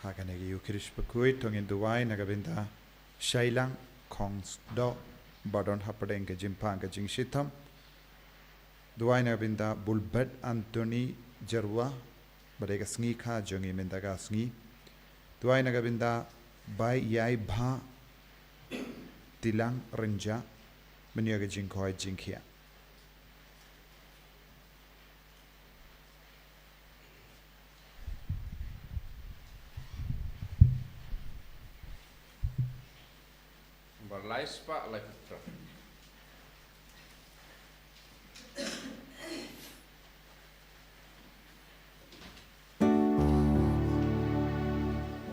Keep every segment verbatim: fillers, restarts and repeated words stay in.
Ha kane ka Eucharist bakhuid, to ngin duwai na ka bynta Shailang Khongsdoh, ba don hapdeng ka jingpang ka jingshitom. Duwai na ka bynta Bulbert Anthony Jerwa, ba dei ka sngi kha jong ngi mynta ka sngi. Duwai na ka bynta Bai Yai Bha Tilang Rynjah, ban ïoh ka jingkhoi jingkhiah. Ba lai spah lai phew phra.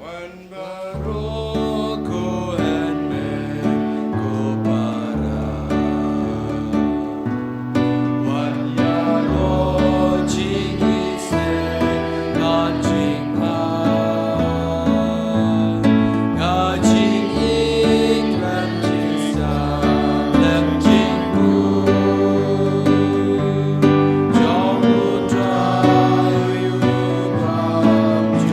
Wan baroh ko hynmen ko para. Wan ïaroh jingïaseng bad jingpang. Ka jingïeit khlem jingstad khlem jingpur. Jong U Trai U Bangkit.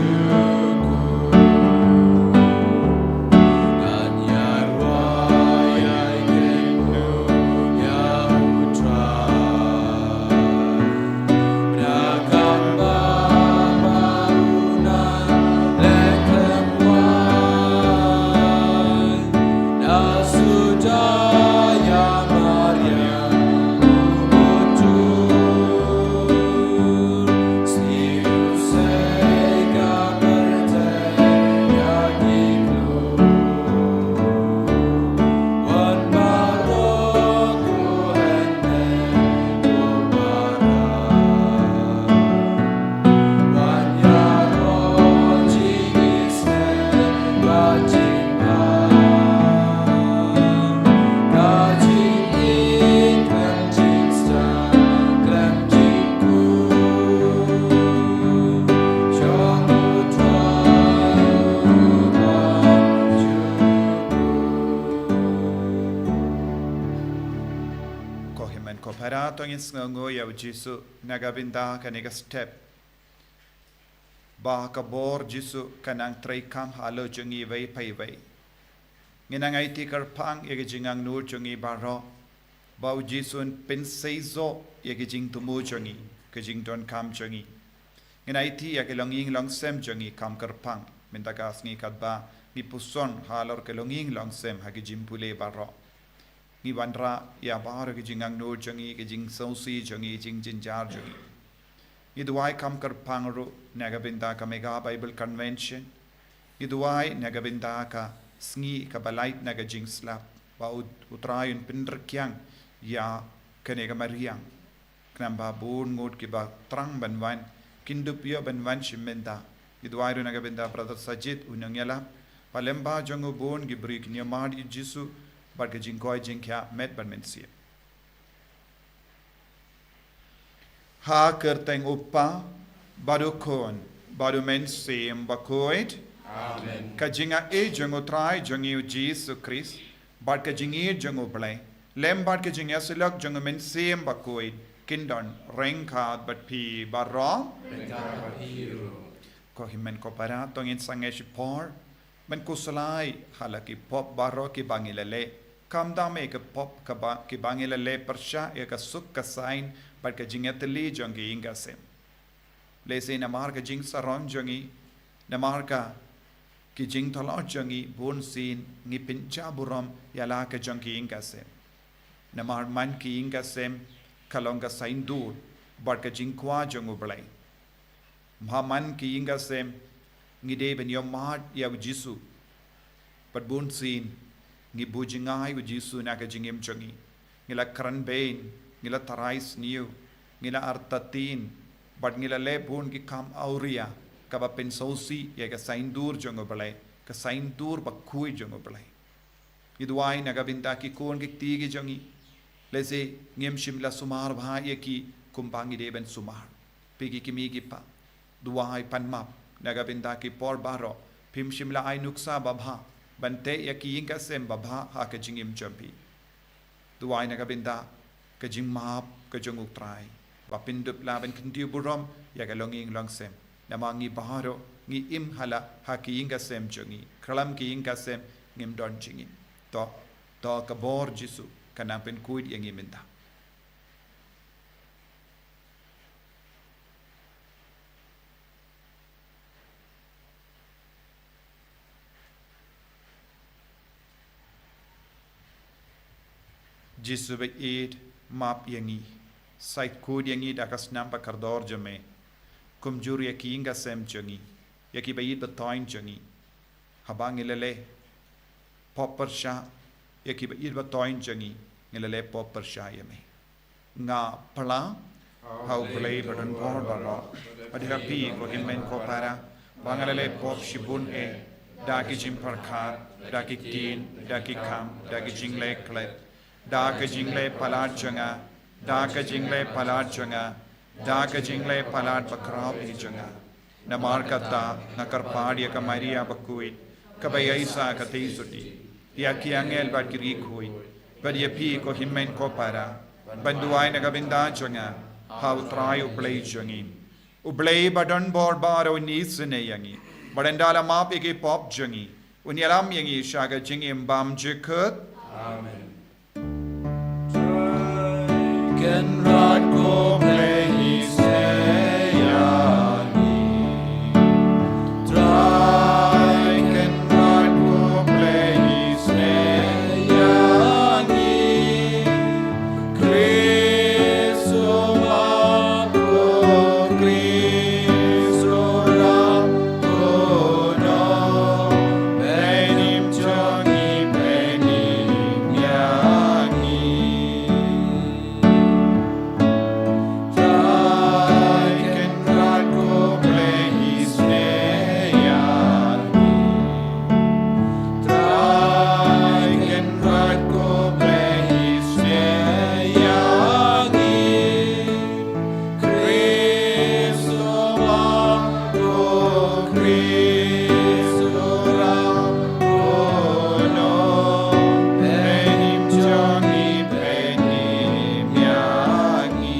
Ko hynmen ko para, to ngin sngewnguh ïa U Jisu na ka bynta kane ka step. Ba ka bor Jisu ka nang treikam halor jong ngi iwei pa iwei. Ngin nang aiti kyrpang ïa ka jingangnud jong ngi baroh. Ba U Jisu un pynseisoh ïa ka jingthmu jong ngi, ka jingdonkam jong ngi. Ngin aiti ïa ka longïing longsem jong ngi kham kyrpang. Mynta ka sngi katba ngi puson halor ka longïing longsem ha ka jingpule baroh. Ngi wanrah ïa baroh ka jingangnud jong ngi, ka jingsngewsih jong ngi, jingjynjar jong ngi. Ngi duwai kham kyrpang ruh na ka bynta ka Mega Bible Convention. Ngi duwai na ka bynta ka sngi kaba lait na ka jingslap, ba U, U Trai un pynrkhiang ïa kane ka mariang. Khnang ba bun ngut kiba thrang ban wan kin dup ïoh ban wan shim bynta. Ngi duwai ruh na ka bynta Brother Sajid, u nongïalap, ba lem bad jong u bun ki briew kin ïohmad ïa U Jisu bad ka jingkhoi jingkhiah met bad mynsiem. Ha ka kyrteng U Kpa bad U Khun bad U Mynsiem Bakhuid. Amen. Ka jingaiei jong U Trai jong ngi U Jisu Khrist bad ka jingïeit jong U Blei lem bad ka jingïasyllok jong U Mynsiem Bakhuid kin don ryngkat bad phi baroh. Ryngkat bad phi ruh. Ko hynmen ko para, to ngin sangeh shipor ban khuslai ha la ki pop baroh kiba ngi la leh. Khamtam ïa ki pop kaba, kiba ngi la leh pyrshah ïa ka suk ka saiñ bad ka jingïatylli jong ki ïing ka sem. Lehse namar ka jingsarom jong ngi, namar ka ki jingthlot jong ngi, bunsien ngi pynjah burom ïa la ka jong ki ïing ka sem. Namar man ki ïing ka sem ka long ka saiñdur bad ka jingkwah jong U Blei. Bha man ki ïing ka sem ngi dei ban ïohmad ïa U Jisu. Bad bunsien ngi buh jngai U Jisu na ka jingim jong ngi. Ngi la kren beiñ, ngi la tharai sniew, ngi la artatien, bad ngi la leh bun ki kam awria kaba pynsngewsih ïa ka saiñdur jong U Blei, ka saiñdur bakhuid jong U Blei. Ngi duwai na ka bynta ki khun ki kti ki jong ngi. Lehse ngim shym la sumar bha ïa ki kumba ngi dei ban sumar. Phi ki kmie ki kpa, duwai pan map na ka bynta ki por baroh phim shym la ai nuksa babha ban teh ïa ki ïing ka sem babha ha ka jingim jong phi. Duwai na ka bynta ka jingmap ka jong U Trai, ba phin dup lah ban kyntiew burom ïa ka longïing longsem. Namar ngi baroh ngi im hala ha ki ïing ki sem jong ngi. Khlem ki ïing ki sem ngim don jingim. To, to ka bor Jisu kan nang pynkhuid ïa ngi mynta. Jisu ba ïeit, map ïa ngi. Sa khuid ïa ngi da ka snam ba kordor jong me. Kumjuh ïa ki ïing ki sem jong ngi, ïa ki ba ïeit ba thoiñ jong ngi. Haba ngi la leh pop pyrshah ïa ki ba ïeit ba thoiñ jong ngi, ngi la leh pop pyrshah ïa me. Nga phla ha U Blei ba don bor baroh, bad ha phi ko hynmen ko para, ba nga la leh pop shibun eh, da ki jingpyrkhat, da ki ktien, da ki kam, da ki jingleh klet, da ka jingleh palat jong nga, da ka jingleh palat jong nga, da ka jingleh palat bakhraw eh jong nga. Namar kata nga kyrpad ïa ka Maria bakhuid, kaba ïaisah ka theisotti, ïa ki angel bad ki riewkhuid, bad ïa phi ko hynmen ko para, ban duwai na ka bynta jong nga ha U Trai U Blei jong ngi. U Blei ba don bor baroh un isynei ïa ngi, bad un da la map ïa ki pop jong ngi, un ïalam ïa ngi sha ka jingim bymjukut. Amen. Trai Kynrad ko Blei, isynei ïa ngi. Trai Kynrad ko Blei, isynei ïa ngi. Khrist u map, ko Khrist u ïarap, ko Nongpynim jong ngi, pynim ïa ngi. Trai Kynrad ko Blei, isynei ïa ngi. Trai Kynrad ko Blei, isynei ïa ngi. Khrist u map, ko Khrist u ïarap, ko Nongpynim jong ngi, pynim ïa ngi.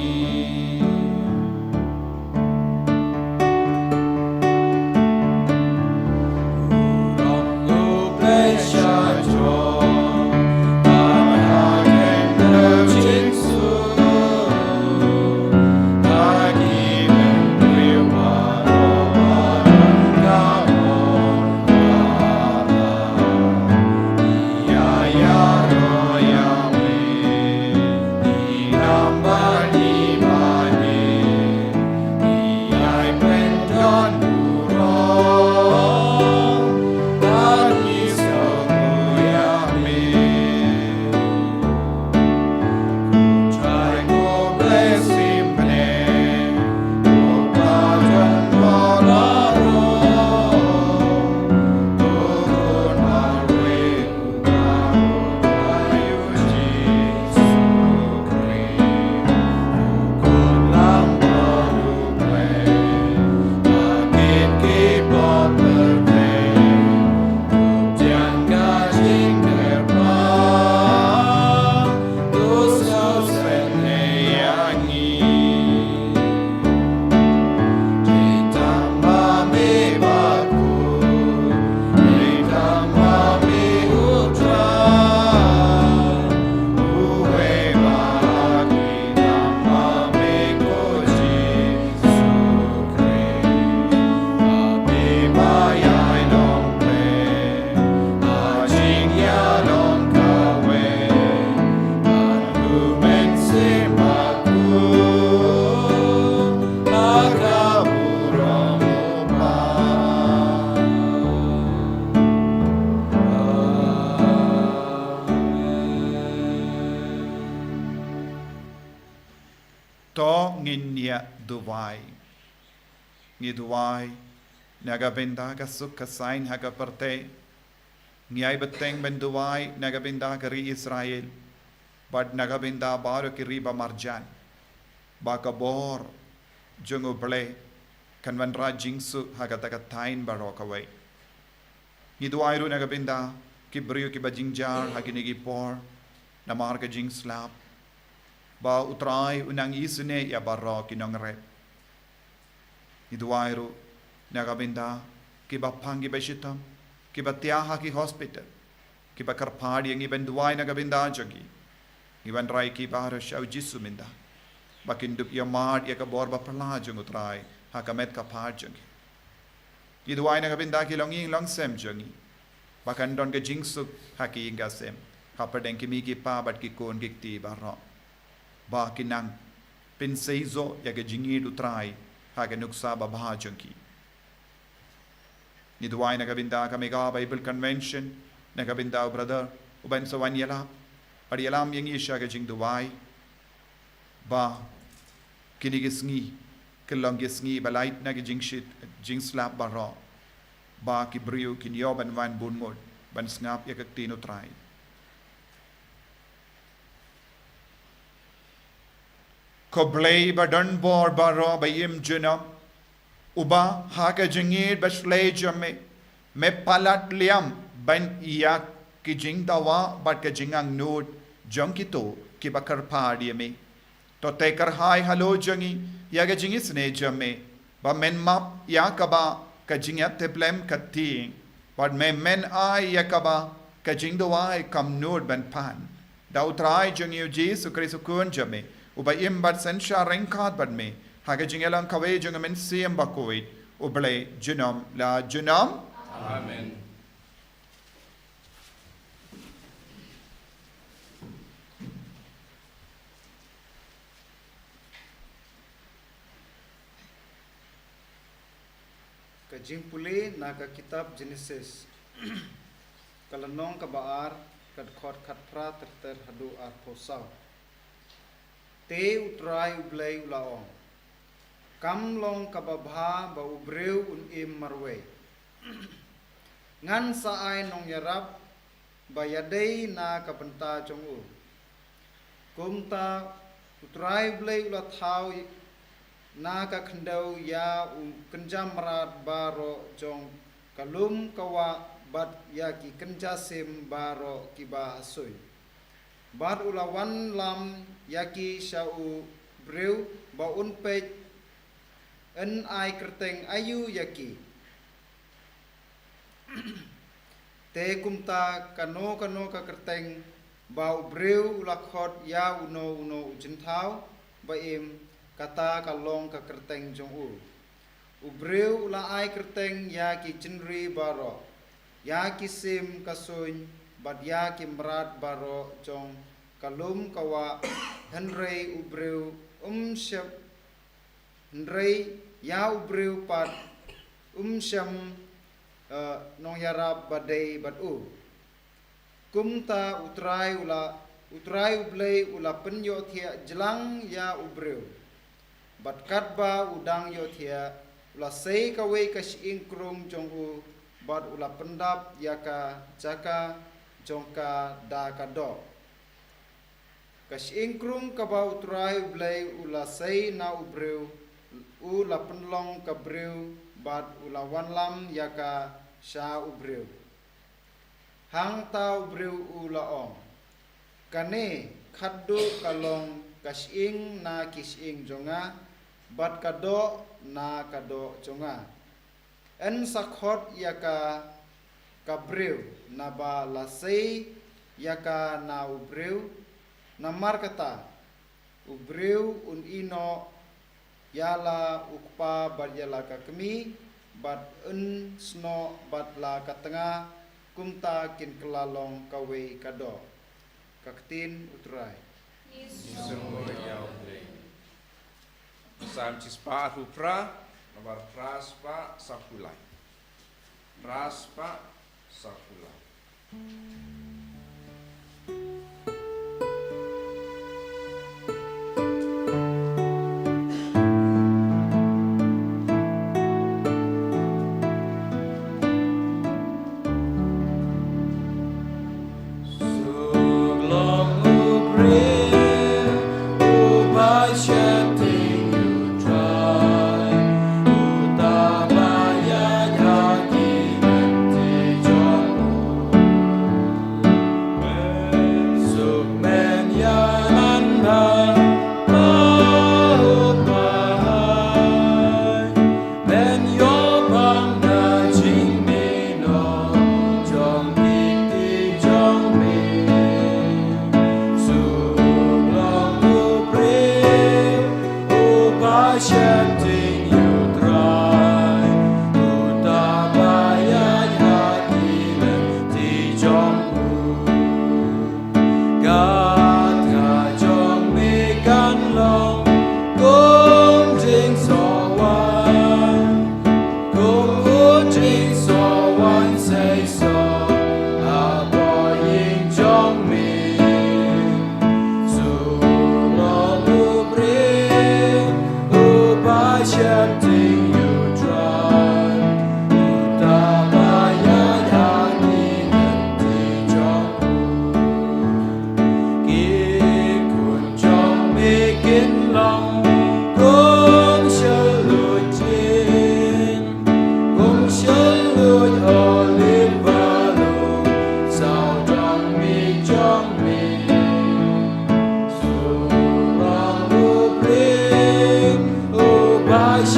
To ngin ïa duwai. Ngi duwai na ka bynta ka suk ka saiñ ha ka pyrthei. Ngi ai bteng ban duwai na ka bynta ka ri Israel, bad na ka bynta baroh ki ri ba marjan, ba ka bor jong U Blei kan wanrah jingsuk ha kata ka thaiñ baroh kawei. Ngi duwai ruh na ka bynta ki briew kiba jynjar ha kine ki por namar ka jingslap, ba U Trai un nang isynei ïa baroh ki nongrep. Ngi duwai ruh Na ka bynta kiba pang kiba shitom, kiba thiah ha ki hospital, kiba kyrpad ïa ngi ban duwai na ka bynta jong ki. Ngi wanrah ïa ki baroh sha u Jisu mynta, ba kin dup ïa mad ïa ka bor ba phylla jong u Trai ha ka met ka phad jong ki. Ngi duwai na ka bynta ki longïing longsem jong ngi, ba kan don ka jingsuk ha ki ïing ka sem, hapdeng ki mei ki pa bad ki khun ki kti baroh, ba kin nang pynseisoh ïa ka jingïeit u Trai ha ka nuksa babha jong ki. Ngi duwai na ka bynta ka Mega Bible Convention, na ka bynta u brother uban sa wan ïalap, bad ïalam ïa ngi sha ka jingduwai, ba kine ki sngi kin long ki sngi ba lait na ki jingshit jingslap baroh, ba ki briew kin ïoh ban wan bun ngut ban sngap ïa ka ktien u Trai. Ko Blei ba don bor baroh ba im junom, uba ha ka jingïeit ba shlei jong me, me palat liam ban ïa ki jingdawa bad ka jingangnud jong kito kiba kyrpad ïa me. To te kyrhai halor jong ngi ïa ka jingisynei jong me, ba men map ïa kaba ka jingïatiplem ka tieng, bad me men ai ïa kaba ka jingduwai kam nud ban pan. Da u Trai jong ngi u Jisu Khrist u Khun jong me, uba im bad synshar ryngkat bad me ha ka jingïalang kawei jong ka Mynsiem Bakhuid, U Blei junom la junom. Amen. Ka jingpule na ka kitab Genesis, ka lynnong kaba ar, ka dkhot khatphra ter ter haduh arphew saw. Te u Trai u Blei u la ong, kam long kaba bha ba u briew un im marwei. Ngan sa ai nongïarap ba ïadei na ka bynta jong u. Kumta u Trai u Blei u la thaw na ka khyndew ïa u kynja mrad baroh jong ka lum ka wah bad ïa ki kynja sim baroh kiba ha suiñ. Bad u la wanlam ïa ki sha u briew ba un peit yn ai kyrteng aïu ïa ki. Te kumta kano kano ka kyrteng ba u briew u la khot ïa uno uno u jynthaw ba im, kata ka long ka kyrteng jong u. U briew u la ai kyrteng ïa ki jingri baroh, ïa ki sim ka suiñ bad ïa ki mrad baroh jong ka lum ka wah, hynrei u briew um shym, hynrei ïa u briew pat um shym, eh, nongïarap ba dei bad u. Kumta u Trai u la, u Trai u Blei u la pynïohthiah jlang ïa u briew. Bad katba u dang ïohthiah, u la sei kawei ka shyieng krung jong u, bad u la pyndap ïa ka jaka jong ka da ka doh. Ka shyieng krung kaba u Trai u Blei u la sei na u briew, u la pynlong ka briew, bad u la wanlam ïa ka sha u briew. Hangta u briew u la ong, kane khatduh ka long ka shyieng na ki shyieng jong nga, bad ka doh na ka doh jong nga. Yn sa khot ïa ka ka briew, naba la sei ïa ka na u briew. Namar kata, u briew un ïehnoh ïa la u kpa bad ïa la ka kmie, bad un snoh bad la ka tnga, kumta kin kylla long kawei ka doh. Ka ktien u Trai. Salm shispah arphew phra, nambar phra spah saphew lai. Phra spah saphew lai.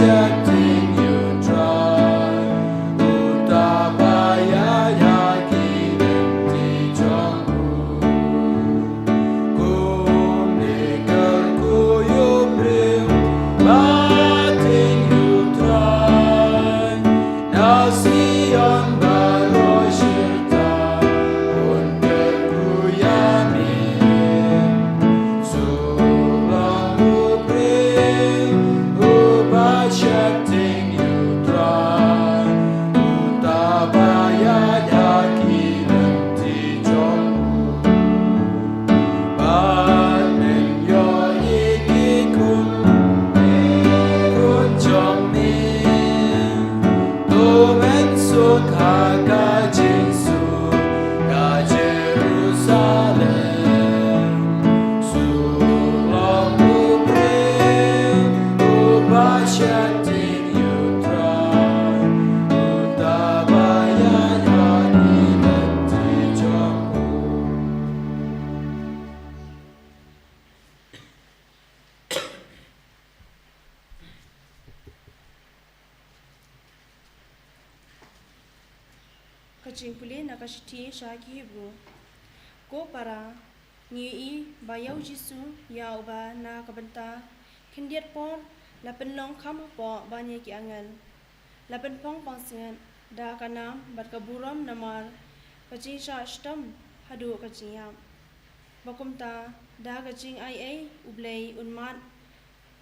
Shepting ïa u Trai, uta ba ïaid ïa ki lynti jong u. Kumne kyrkhu ïa u briew ba tieng ïa u Trai. Na Sion baroh shirta un kyrkhu ïa me. Suk long u briew uba sheptieng ïa u Trai, uta ba ïaid ïa ki lynti jong u. Bad men ïohi ki khun, ki khun jong me. To men suk ha ka jingsuk ka Jerusalem. Suk long u briew uba sheptieng ïa u Trai, uta ba ïaid ïa ki lynti jong u. Ka jingpule na ka shithi sha ki Hebru. Ko para, ngi ïohi ba ïa u Jisu, ïa uba na ka bynta khyndiat por la pynlong kham hapoh ban ïa ki angel, la pynphong pansngiat da ka nam bad ka burom namar ka jingshah shitom haduh ka jingïap. Ba kumta, da ka jingaiei U Blei un mad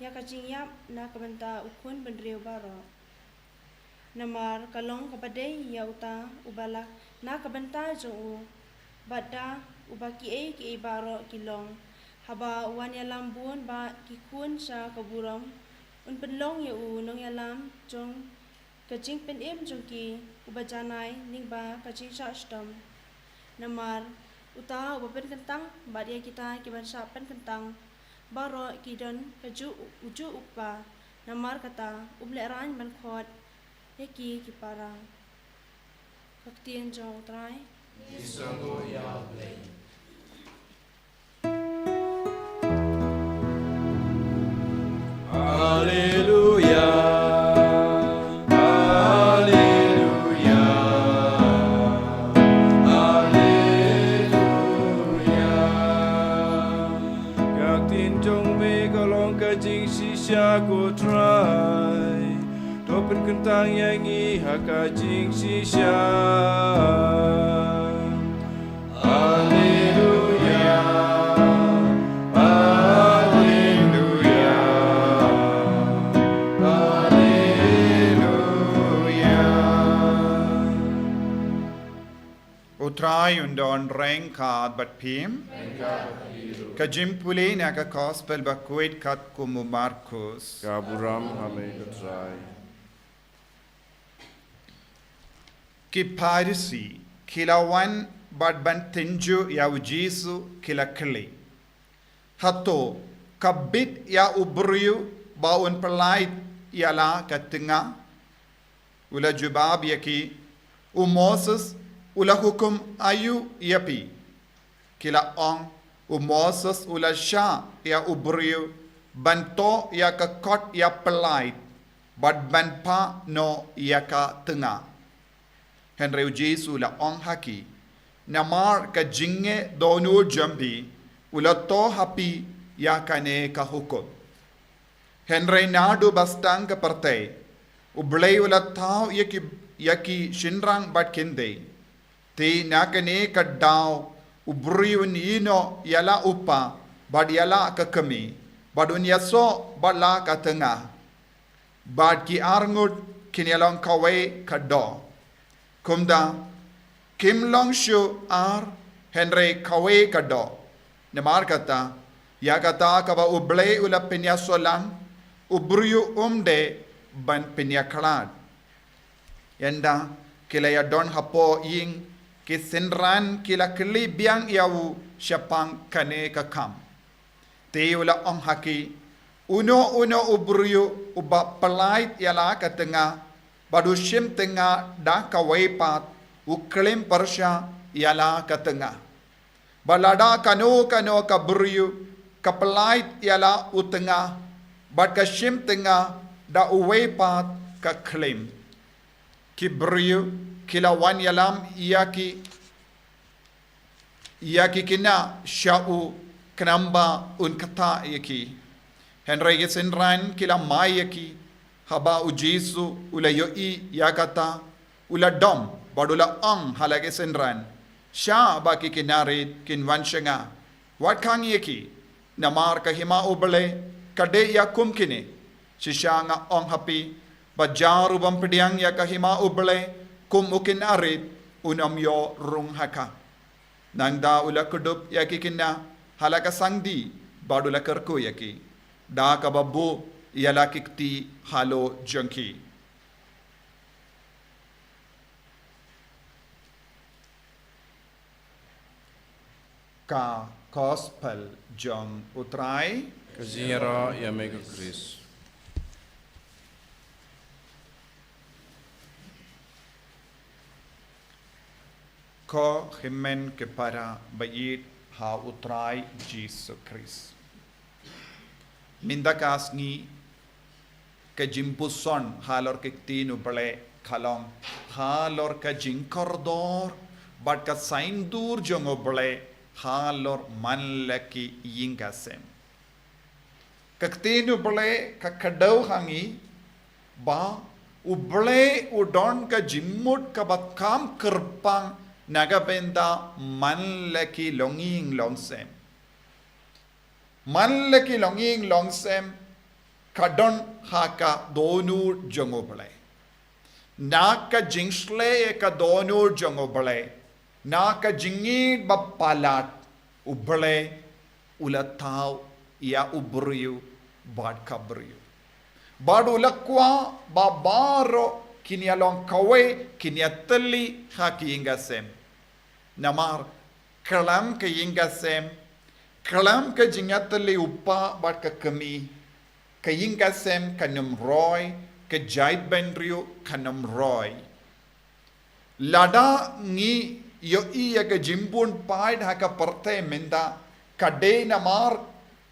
ïa ka jingïap na ka bynta u khun bynriew baroh. Namar ka long kaba dei ïa uta uba la na ka bynta jong u, bad da uba kiei kiei baroh ki long, haba u wan ïalam bun ba ki khun sha ka burom, un pynlong ïa u nongïalam jong ka jingpynim jong ki, uba janai lyngba ka jingshah shitom. Namar uta uba pynkyntang bad ïa kita ki ban shah pynkyntang baroh ki don kajuh u, ujuh u Kpa. Namar kata, um lehraiñ ban khot ïa ki ki para. Ka ktien jong U Trai. Ki sngewbha ïa U Blei. Haleluya, haleluya, haleluya. Ka ktien jong me ka long ka jingshisha, ko Trai. To pynkyntang ïa ngi ha ka jingshisha. Haleluya, haleluya, haleluya. U Trai un don ryngkat bad phi. Ka jingpule na ka Gospel ba khuid katkum u Markus. Ka burom ha me, ko Trai. Ki Pharisi ki la wan bad ban tynjuh ïa u Jisu, ki la kylli, hato ka bit ïa u briew ba un pyllait ïa la ka tnga? U la jubab ïa ki, u Moses u la hukum aïu ïa phi? Ki la ong, u Moses u la shah ïa u briew ban toh ïa ka kot ïa pyllait bad ban phah noh ïa ka tnga. Hynrei u Jisu u la ong ha ki, namar ka jingeh dohnud jong phi u la toh ha phi ïa kane ka hukum. Hynrei naduh ba sdang ka pyrthei, U Blei u la thaw ïa ki, ïa ki shynrang bad khyndew. Te na kane ka daw u briew un ïehnoh ïa la u kpa bad ïa la ka kmie, bad un ïasoh bad la ka tnga. Bad ki arngut kin ïa long kawei ka doh. Kumta, kim long shuh ar, hynrei kawei ka doh. Namar kata, ïa kata kaba U Blei u la pynïasoh lang, u briew um dei ban pynïakhlad. Ynda ki la ïadon hapoh ïing, ki synran ki la kylli biang ïa u shaphang kane ka kam. Te u la ong ha ki, uno uno u briew uba pyllait ïa la ka tnga, bad u shim tnga da kawei pat, u klim pyrshah ïa la ka tnga. Bad lada kano kano ka briew ka pyllait ïa la u tnga, bad ka shim tnga, Da uwei pat ka khlim, ki briew ki la wan ïalam ïa ki, ïa ki khynnah sha u, khnang ba un ktah ïa ki. Hynrei ki synran ki la mai ïa ki. Haba u Jisu u la ïohi ïa kata, u la dom bad u la ong ha la ki synran, shah ba ki khynnah rit kin wan sha nga, wat khang ïa ki, namar ka hima U Blei ka dei ïa kum kine. Shisha nga ong ha phi, ba jar u bym pdiang ïa ka hima U Blei kum u khynnah rit, un ym ïoh rung ha ka. Nangta u la kdup ïa ki khynnah ha la ka sangdie bad u la kyrkhu ïa ki, da kaba buh ïa la ki kti halor jong ki. Ka Gospel jong U Trai. Ka jingïaroh ïa me ko Khrist. Ko hynmen ki para ba ïeit ha U Trai Jisu Khrist. Mynta ka sngi ka jingpuson halor ka ktien U Blei ka long halor ka jingkordor bad ka saiñdur jong U Blei halor man la ki ïing ka sem. Ka ktien U Blei ka kdew ha ngi ba U Blei u don ka jingmut kaba kham kyrpang na ka bynta man la ki longïing longsem. Man la ki longïing longsem ka don ha ka dohnud jong U Blei. Na ka jingshlei ka dohnud jong U Blei, na ka jingïeit ba palat, U Blei u la thaw ïa u briew bad ka briew. Bad u la kwah ba baroh kin ïa long kawei, kin ïa tylli ha ka ïing ka sem. Namar khlem ka ïing ka sem, khlem ka jingïatylli u kpa bad ka kmie, ka ïing ka sem kan ym roi, ka jaitbynriew kan ym roi. Lada ngi ïohi ïa ka jingbun paid ha ka pyrthei mynta, ka dei namar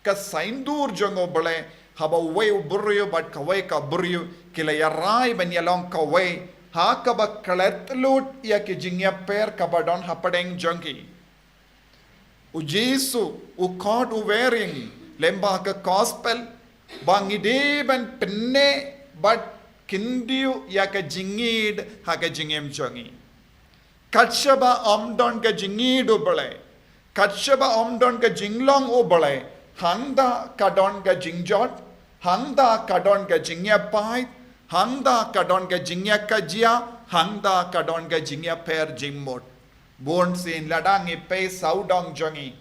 ka saiñdur jong U Blei, haba uwei u briew bad kawei ka briew ki la ïarai ban ïa long kawei, ha kaba klet lut ïa ki jingïapher kaba don hapdeng jong ki. U Jisu u khot u wer ïa ngi lyngba ka Gospel ba ngi dei ban pynneh bad kyndiew ïa ka jingïeit ha ka jingim jong ngi. Kat shaba ym don ka jingïeit U Blei, kat shaba ym don ka jinglong U Blei, hangta ka don ka jingjot, hangta ka don ka jingïapaid, hangta ka don ka jingïakajia, hangta ka don ka jingïapher jingmut. Bun sien lada ngi peit sawdong jong ngi,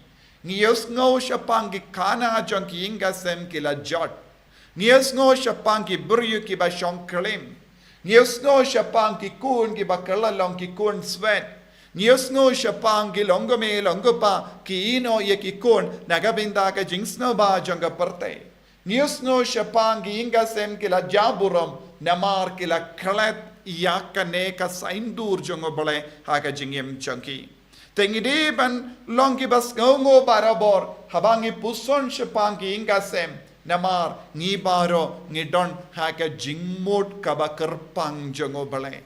ngi ïohsngew shaphang ki khynnah jong ki ïing ka sem ki la jot. Ngi ïohsngew shaphang ki briew kiba shong khlim. Ngi ïohsngew shaphang ki khun kiba kylla long ki khun swet. Ngi ïohsngew shaphang ki longkmie longkpa ki ïehnoh ïa ki khun na ka bynta ka jingsngewbha jong ka pyrthei. Ngi ïohsngew shaphang ki ïing ka sem ki la jah burom namar ki la klet ïa kane ka saiñdur jong U Blei ha ka jingim jong ki. Te ngi dei ban long kiba sngewnguh barabor haba ngi puson shaphang ki ïing ka sem, namar ngi baroh ngi don ha ka jingmut kaba kyrpang jong U Blei.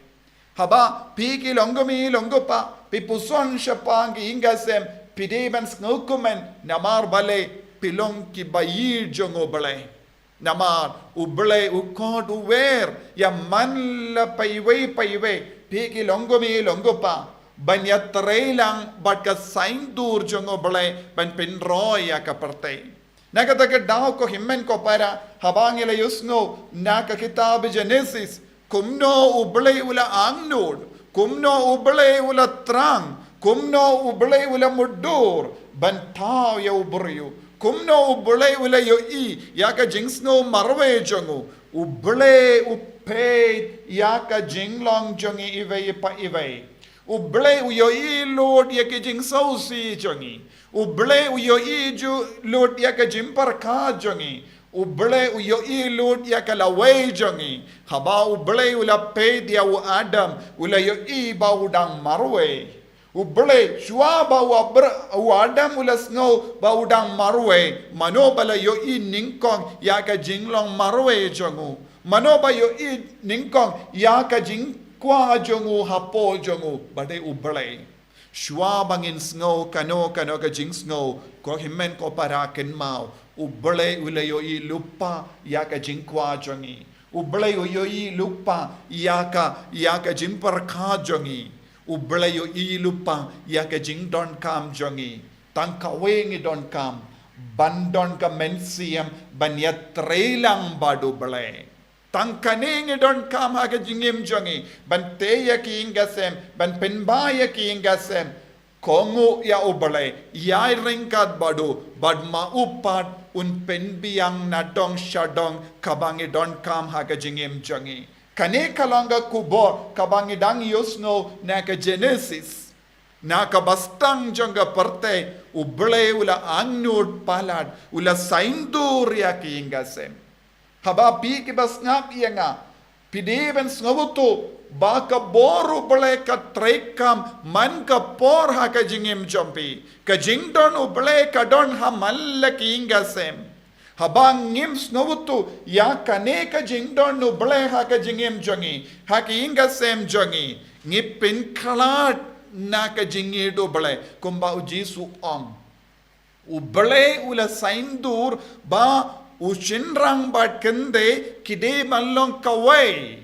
Haba phi ki longkmie longkpa phi puson shaphang ki ïing ka sem, phi dei ban sngewkmen namar balei, phi long kiba ïeit jong U Blei. Namar U Blei u khot u wer ïa man la paiwei paiwei, phi ki longkmie longkpa, ban ïatrei lang bad ka saiñdur jong U Blei ban pynroi ïa ka pyrthei. Na kata ka daw ko hynmen ko para, haba ngi la ïohsngew na ka kitab Genesis, kumno U Blei u la angnud, kumno U Blei u la thrang, kumno U Blei u la mutdur ban thaw ïa u briew, kumno U Blei u la ïohi ïa ka jingsngew marwei jong u. U Blei u peit ïa ka jinglong jong ngi iwei pa iwei. U Blei u ïohi lut ïa ki jingsngewsih jong ngi. U Blei u ïohi ju lut ïa ka jingpyrkhat jong ngi. U Blei u ïohi lut ïa ka lawei jong ngi. Haba U Blei u la peit ïa u Adam, u la ïohi ba u dang marwei. U Blei, shuwa ba u Abra-, u Adam u la sngew ba u dang marwei, mano ba la ïohi nyngkong ïa ka jinglong marwei jong u? Mano ba ïohi nyngkong ïa ka jingkwah jong u hapoh jong u? Ba dei U Blei. Shuwa ba ngin sngew kano kano ka jingsngew, ko hynmen ko para, kynmaw, U Blei u la ïohi lypa ïa ka jingkwah jong ngi. U Blei u ïohi lypa ïa ka, ïa ka jingpyrkhat jong ngi. U Blei u ïohi lypa ïa ka jingdonkam jong ngi. Tang kawei ngi donkam, ban don ka mynsiem ban ïatrei lang bad U Blei. Tang kane ngi donkam ha ka jingim jong ngi, ban tei ïa ki ïing ki sem, ban pynbha ïa ki ïing ki sem. Kohnguh ïa U Blei, ïai ryngkat bad u, bad ma u pat un pynbiang na dong sha dong kaba ngi donkam ha ka jingim jong ngi. Kane ka long ka khubor kaba ngi dang ïohsngew na ka Genesis. Na kaba sdang jong ka pyrthei, U Blei u la angnud palat, u la saindur ïa ki ïing ki sem. Haba phi kiba sngap ïa nga, phi dei ban sngewthuh ba ka bor U Blei ka treikam man ka por ha ka jingim jong phi. Ka jingdon U Blei ka don ha man la ki ïing ki sem. Haba ngim sngewthuh ïa kane ka jingdon U Blei ha ka jingim jong ngi, ha ki ïing ki sem jong ngi, ngi pynkhlad na ka jingïeit U Blei, kumba U Jisu u ong. U Blei u la saindur ba u shynrang bad kynthei ki dei ban long kawei.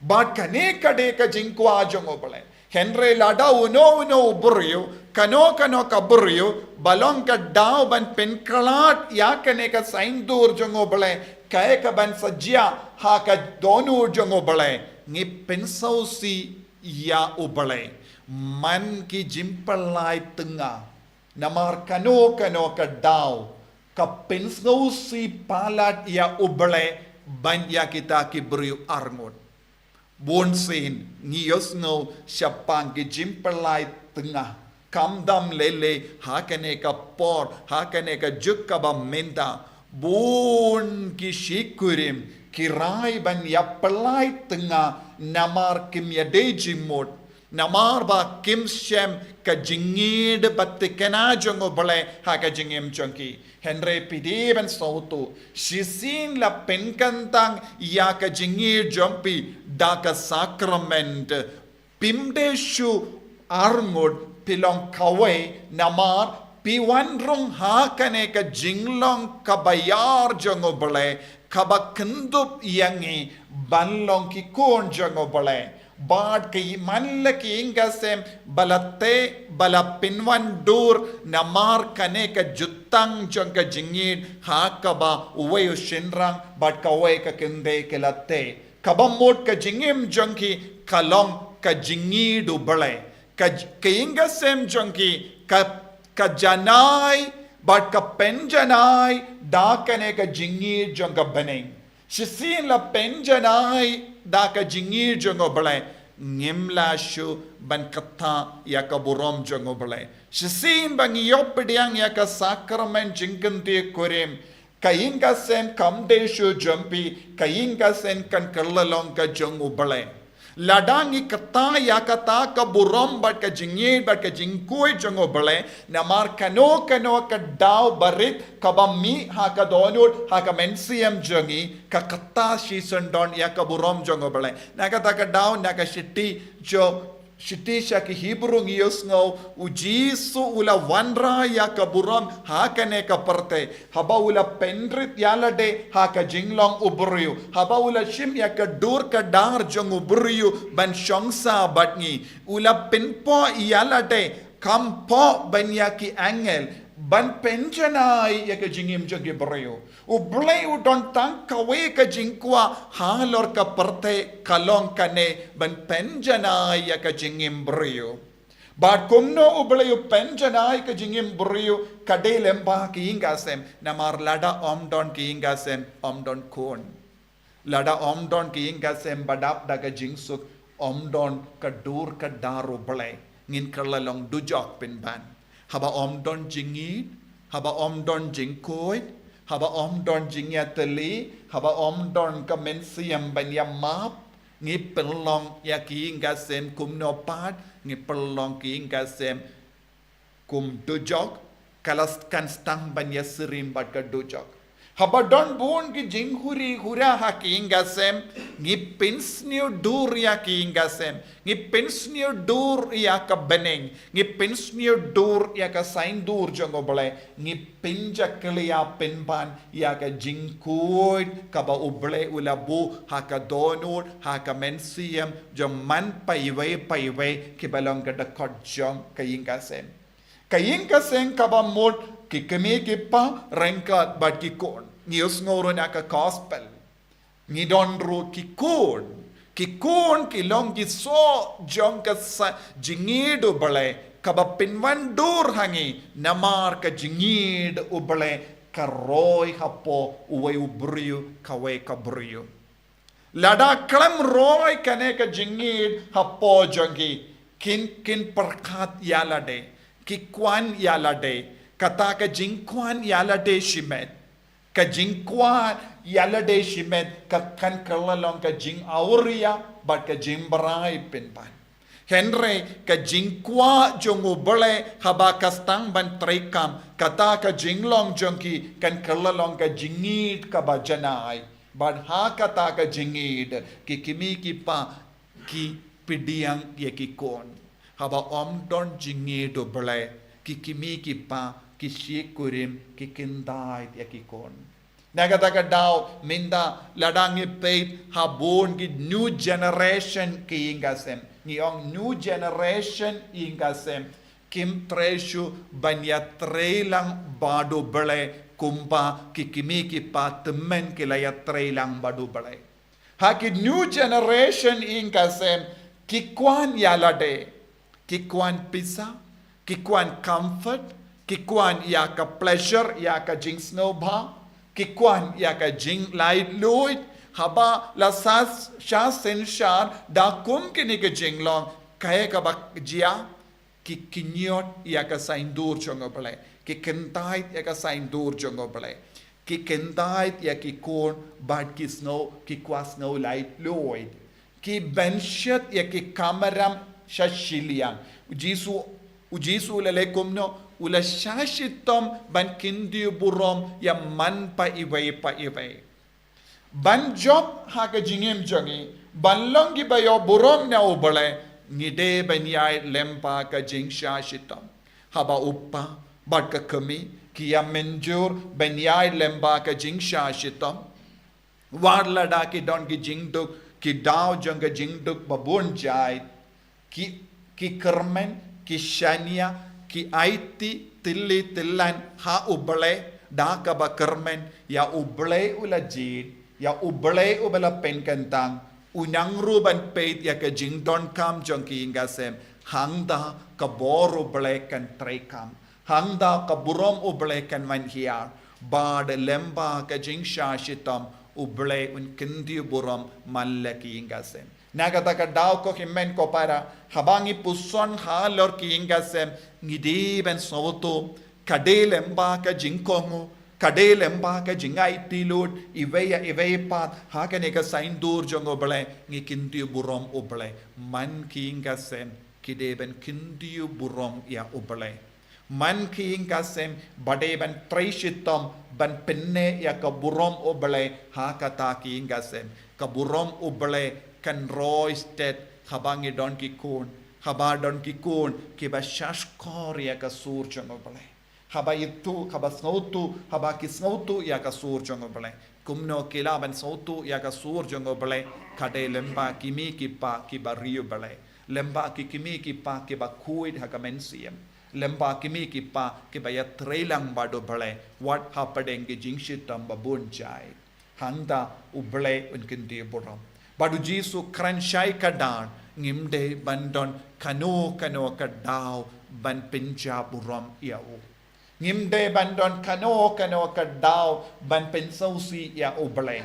Bad kane ka dei ka jingkwah jong U Blei. Hynrei lada uno uno u briew, kano kano ka briew, ba long ka daw ban pynkhlad ïa kane ka saindur jong U Blei, kaei kaban sa jia ha ka dohnud jong U Blei? Ngi pynsngewsih ïa U Blei man ki jingpyllait tnga. Namar kano kano ka daw ka pynsngewsih palat ïa U Blei ban ïa kita ki briew arngut. Bun sien ngi ïohsngew shaphang ki jingpyllait tnga, khamtam lei lei ha kane ka por, ha kane ka juk kaba mynta. Bun ki shikurim ki rai ban ïa pyllait tnga namar kim ïadei jingmut. Namar ba kim shem ka jingïeit bad thikna jong U Blei ha ka jingim jong ki. Hynrei phi dei ban sngewthuh, shisien la pynkyntang ïa ka jingïeit jong phi da ka sakrament. Phim dei shuh arngut, phi long kawei namar phi wan rung ha kane ka jinglong kaba ïar jong U Blei, kaba kyndup ïa ngi ban long ki khun jong U Blei. Bad ka man la ki ïing ki sem ba la teh, ba la pynwandur namar kane ka jutang jong ka jingïeit ha kaba uwei u shynrang bad kawei ka kynthei ki la teh. Kaba mut ka jingim jong ki ka long ka jingïeit U Blei. Ka j-, ka ïing ki sem jong ki ka, ka janai bad ka pynjanai da kane ka jingïeit jong ka bneng. Shisien la pynjanai da ka jingïeit jong U Blei, ngim lah shuh ban kthah ïa ka burom jong U Blei. Shisien ba ngi ïoh pdiang ïa ka sakrament jingkynthei kurim, ka ïing ki sem kam dei shuh jong phi, ka ïing ki sem kan kylla long ka jong U Blei. Lada ngi kthah ïa kata ka burom bad ka jingïeit bad ka jingkhuid jong U Blei, namar kano kano ka daw barit kaba mih ha ka dohnud, ha ka mynsiem jong ngi, ka kthah shisyndon ïa ka burom jong U Blei. Na kata ka daw, na ka shithi jong, shithi sha ki Hebru ngi ïohsngew, U Jisu u la wanrah ïa ka burom ha kane ka pyrthei. Haba u la pynrit ïa lade ha ka jinglong u briew. Haba u la shim ïa ka dur ka dar jong u briew ban shong sah bad ngi. U la pynpoh ïa lade, kham poh ban ïa ki angel, ban pynjanai ïa ka jingim jong ki briew. U Blei u don tang kawei ka jingkwah halor ka pyrthei, ka long kane, ban pynjanai ïa ka jingim briew. Bad kumno U Blei u pynjanai ka jingim briew? Ka dei lyngba ki ïing ki sem, namar lada ym don ki ïing ki sem, ym don khun. Lada ym don ki ïing ki sem ba dap da ka jingsuk, ym don ka dur ka dar U Blei, ngin kylla long dujok pynban. Haba ym don jingïeit, haba ym don jingkhuid, haba ym don jingïatylli, haba ym don ka mynsiem ban ïa map, ngi pynlong ïa ki ïing ki sem kumno pat? Ngi pynlong ki ïing ki sem kum dujok, ka la kan sdang ban ïa syrim bad ka dujok. Haba don bun ki jinghuri hura ha ki ïing ki sem, ngi pynsniew dur ïa ki ïing ki sem, ngi pynsniew dur ïa ka bneng, ngi pynsniew dur ïa ka saiñdur jong U Blei, ngi pynjakhlia pynban ïa ka jingkhuid kaba U Blei u la buh ha ka dohnud, ha ka mynsiem jong man paiwei paiwei kiba long ka dkhot jong ka ïing ki sem. Ka ïing ki sem kaba mut ki kmie ki kpa ryngkat bad ki khun. Ngi ïohsngew ruh na ka gospel. Ngi don ruh ki khun. Ki khun ki long ki soh jong ka sa-, jingïeid U Blei kaba pynwandur ha ngi namar ka jingïeid U Blei ka roi hapoh uwei u briew, kawei ka briew. Lada khlem roi kane ka jingïeid hapoh jong ki, kin, kin pyrkhat ïa lade, ki kwah ïa lade, kata ka jingkwah ïa lade shimet. Ka jingkwah ïa lade shimet ka kan kylla long ka jingawria bad ka jingbrai pynban. Hynrei ka jingkwah jong U Blei haba ka sdang ban treikam, kata ka jinglong jong ki kan kylla long ka jingïeid kaba janai. Bad ha kata ka jingïeid, ki kmie ki kpa ki pdiang ïa ki khun. Haba ym don jingïeid U Blei, ki kmie ki kpa ki shikurim, ki kyntait ïa ki khun. Na kata ka daw, mynta lada ngi peit ha bun ki new generation ki ïing ki sem. Ngi ong new generation ïing ki sem. Kim trei shuh ban ïatreilang bad U Blei kumba ki kmie ki kpa tymmen ki la ïatreilang bad U Blei. Ha ki new generation ïing ki sem, ki kwah ïa lade, ki kwah pisa, ki kwah comfort, ki kwah ïa ka pleasure, ïa ka jingsngewbha, ki kwah ïa ka jinglaitluid, haba la sah sha synshar da kum kine ki jinglong, kaei kaba jia, ki kynñiot ïa ka saiñdur jong U Blei, ki kyntait ïa ka saiñdur jong U Blei, ki kyntait ïa ki khun bad ki sngew, ki kwah sngew laitluid, ki bynshet ïa ki kamram sha shiliang. U Jisu, U Jisu u la leh kumno, u la shah shitom ban kyntiew burom ïa man paiwei paiwei. Ban jop ha ka jingim jong ngi, ban long kiba ïoh burom na U Blei, ngi dei ban ïaid lyngba ka jingshah shitom. Haba u kpa bad ka kmie ki ïa mynjur ban ïaid lyngba ka jingshah shitom, wat lada ki don ki jingduk, ki daw jong ka jingduk ba bun jait, ki, ki kyrmen, ki shaniah, ki aiti tylli tyllan ha U Blei, da kaba kyrmen ïa U Blei u la jied, ïa U Blei uba la pynkyntang, u nang ruh ban peit ïa ka jingdonkam jong ki ïing ki sem, hangta ka bor U Blei kan treikam, hangta ka burom U Blei kan wan hiar, bad lyngba ka jingshah shitom U Blei un kyntiew burom man la ki ïing ki sem. Na kata ka daw ko hynmen ko para, haba ngi puson halor ki ïing ki sem, ngi dei ban sngewthuh, ka dei lyngba ka jingkohnguh, ka dei lyngba ka jingaiti lut, iwei ïa iwei pat, ha kane ka saiñdur jong U Blei, ngi kyntiew burom U Blei. Man ki ïing ki sem, ki dei ban kyntiew burom ïa U Blei. Man ki ïing ki sem, ba dei ban trei shitom, ban pynneh ïa ka burom U Blei, ha kata ki ïing ki sem. Ka burom U Blei kan roi stet, haba ngi don ki khun, haba don ki khun, kiba shahshkor ïa ka sur jong U Blei. Haba ithuh, haba sngewthuh, haba ki sngewthuh ïa ka sur jong U Blei. Kumno ki lah ban sngewthuh ïa ka sur jong U Blei, ka dei lyngba ki kmie ki kpa kiba riewblei. Lyngba ki kmie ki kpa kiba khuid ha ka mynsiem. Lyngba ki kmie ki kpa kiba ïatreilang bad U Blei, wat hapdeng ki jingshitom ba bun jait. Hangta U Blei un kyntiew burom. Bad U Jisu u kren shai kdar, ngim dei ban don kano kano ka daw ban pynjah burom ïa u. Ngim dei ban don kano kano ka daw ban pynsngewsih ïa U Blei.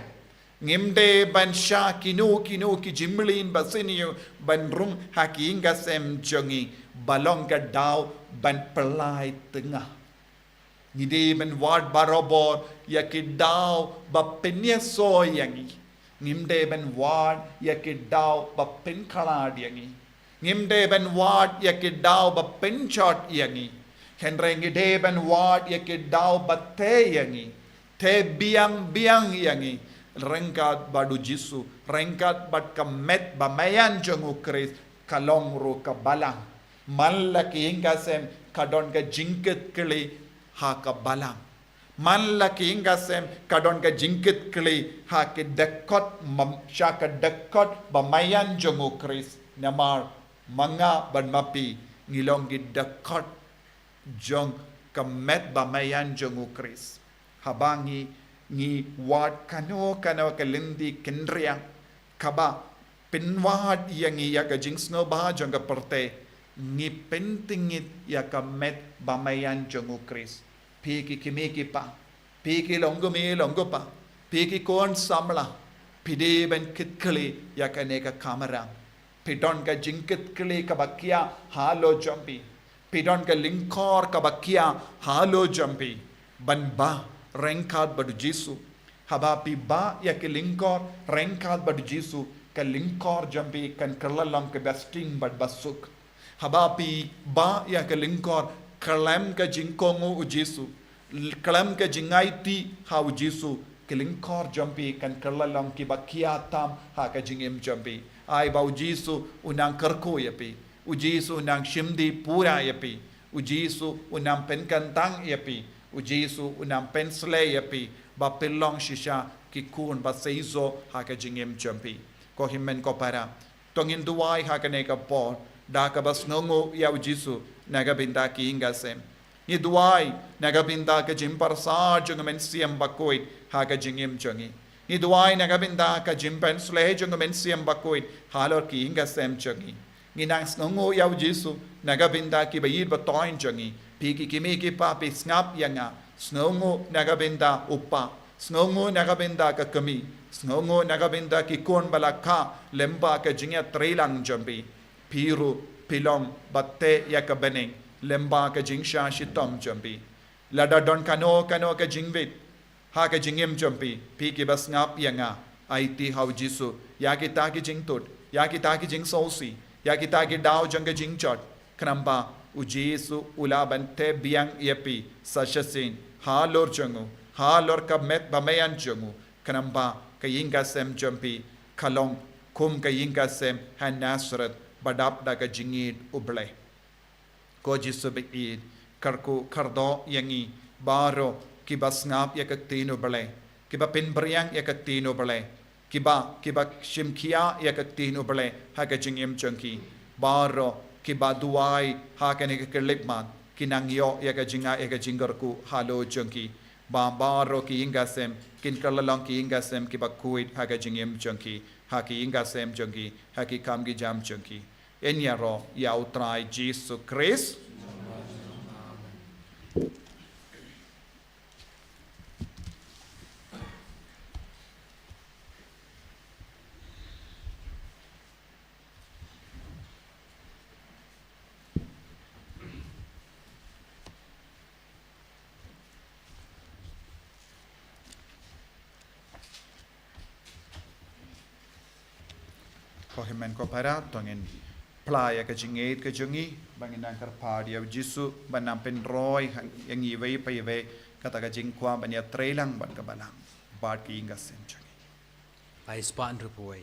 Ngim dei ban shah kino kino ki jingmlien basniew ban rung ha ki ïing ki sem jong ngi, ba long ka daw ban pynlait tnga. Ngi dei ban wad barabor ïa ki daw ba pynïasoh ïa ngi. Ngim dei ban wad ïa ki daw ba pynkhlad ïa ngi. Ngim dei ban wad ïa ki daw ba pynjot ïa ngi. Hynrei ngi dei ban wad ïa ki daw ba tei ïa ngi. te biang biang ïa ngi ryngkat bad u Jisu, ryngkat bad ka met ba maïan jong u Khrist, ka long ruh ka balang. Man la ki ïing ka sem ka don ka jingkitkhlieh ha ka balang. Man la ki ïing ka sem ka don ka jingkitkhlieh ha ki dkhot, sha ka dkhot ba maïan jong u Khrist. Namar ma nga bad ma phi ngi long ki dkhot jong ka met ba maïan jong u Khrist. Haba ngi, ngi wad kano kano ka lynti kynriang kaba pynwad ïa ngi ïa ka jingsngewbha jong ka pyrthei, ngi pyntngit ïa ka met ba maïan jong u Khrist. Phi ki kmie ki kpa, phi ki longkmie longkpa, phi ki khun samla, phi dei ban kit khlieh ïa kane ka kamram. Phi don ka jingkit khlieh kaba khia halor jong phi. Phi don ka lyngkor kaba khia halor jong phi ban bah ryngkat bad u Jisu. Haba phi bah ïa ka lyngkor ryngkat bad u Jisu, ka lyngkor jong phi kan kylla long kaba sting bad ba suk. Haba phi bah ïa ka lyngkor khlem ka jingkohnguh u Jisu, khlem ka jingaiti ha u Jisu, ka lyngkor jong phi kan kylla long kiba khia tam ha ka jingim jong phi. Ai ba u Jisu u nang kyrkhu ïa phi. U Jisu u nang shim dih pura ïa phi. U Jisu u nang pynkyntang ïa phi. U Jisu u nang pynsleh ïa phi ba phin long shisha ki khun ba seisoh ha ka jingim jong phi. Ko hynmen ko para, to ngin duwai ha kane ka por da kaba sngewnguh ïa u Jisu na ka bynta ki ïing ka sem. Ngi duwai na ka bynta ka jingpyrsad jong u Mynsiem Bakhuid ha ka jingim jong ngi. Ngi duwai na ka bynta ka jingpynsleh jong u Mynsiem Bakhuid halor ki ïing ka sem jong ngi. Ngi nang sngewnguh ïa u Jisu na ka bynta kiba ïeit ba thoiñ jong ngi. Phi ki kmie ki kpa, phi sngap ïa nga. Sngewnguh na ka bynta u kpa. Sngewnguh na ka bynta ka kmie. Sngewnguh na ka bynta ki khun ba la kha lyngba ka jingïatreilang jong phi. Phi ruh phi long ba teh ïa ka bneng lyngba ka jingshah shitom jong phi. Lada don kano kano ka jingwit ha ka jingim jong phi, phi kiba sngap ïa nga, aiti ha u Jisu ïa kita ki jingtut, ïa kita ki jingsngewsih, ïa kita ki daw jong ka jingjot. Khnang ba u Jisu u lah ban teh biang ïa phi sa shisien halor jong u, halor ka met ba maïan jong u. Khnang ba ka ïing ka sem jong phi ka long kum ka ïing ka sem ha Nasareth ba dap da ka jingïeit U Blei. Ko Jisu ba ïeit, kyrkhu kyrdoh ïa ngi baroh kiba sngap ïa ka ktien U Blei, kiba pynbiang ïa ka ktien U Blei, kiba, kiba shim khia ïa ka ktien U Blei ha ka jingim jong ki. Baroh kiba duwai ha kane ka khyllipmat, ki nang ïoh ïa ka jingai ïa ka jingkyrkhu halor jong ki. Ba baroh ki ïing ka sem kin kylla long ki ïing ka sem kiba khuid ha ka jingim jong ki, ha ki ïing ka sem jong ki, ha ki kam ki jam jong ki. Yn ïaroh ïa U Trai Jisu Khrist. Ko hynmen ko para, to ngin phla ïa ka jingïeit ka jong ngi, ba ngin nang kyrpad ïa U Jisu ban nang pynroi ha ïa ngi iwei pa iwei kata ka jingkwah ban ïatreilang bad ka balang bad ka ïing ka sem jong ngi. Ai spah ruh poi.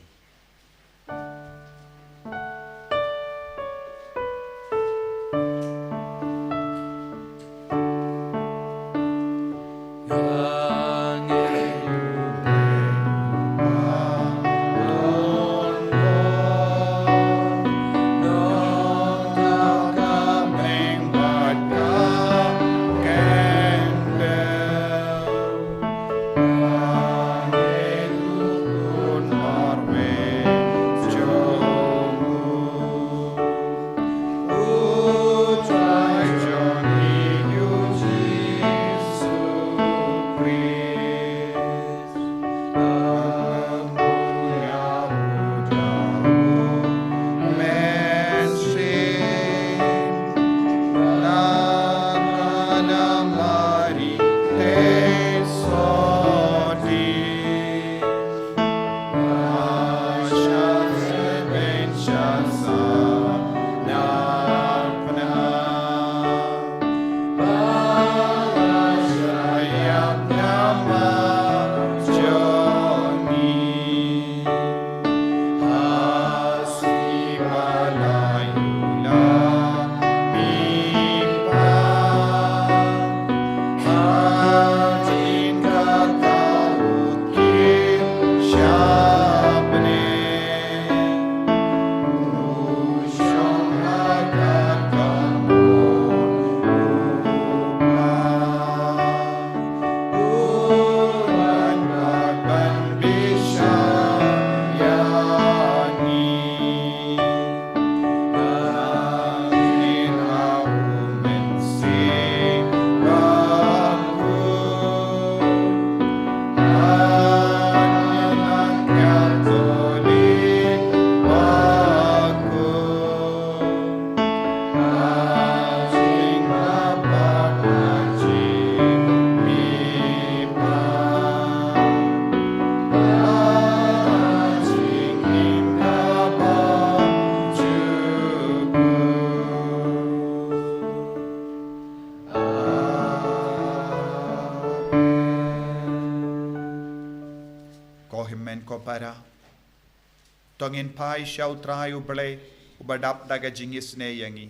To ngin phai sha U Trai U Blei, uba dap da ka jingisynei ïa ngi.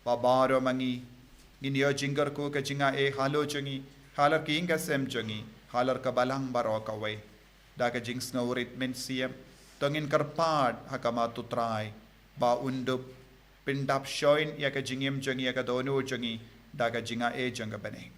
Ba baroh ma ngi, ngin ïoh jingkyrkhu ka jingaiei halor jong ngi, halor ki ïing ka sem jong ngi, halor ka balang baroh kawei. Da ka jingsngewrit mynsiem, to ngin kyrpad ha khmat U Trai, ba un dup pyndap shongkun ïa ka jingim jong ngi, ïa ka dohnud jong ngi, da ka jingaiei jong ka bneng.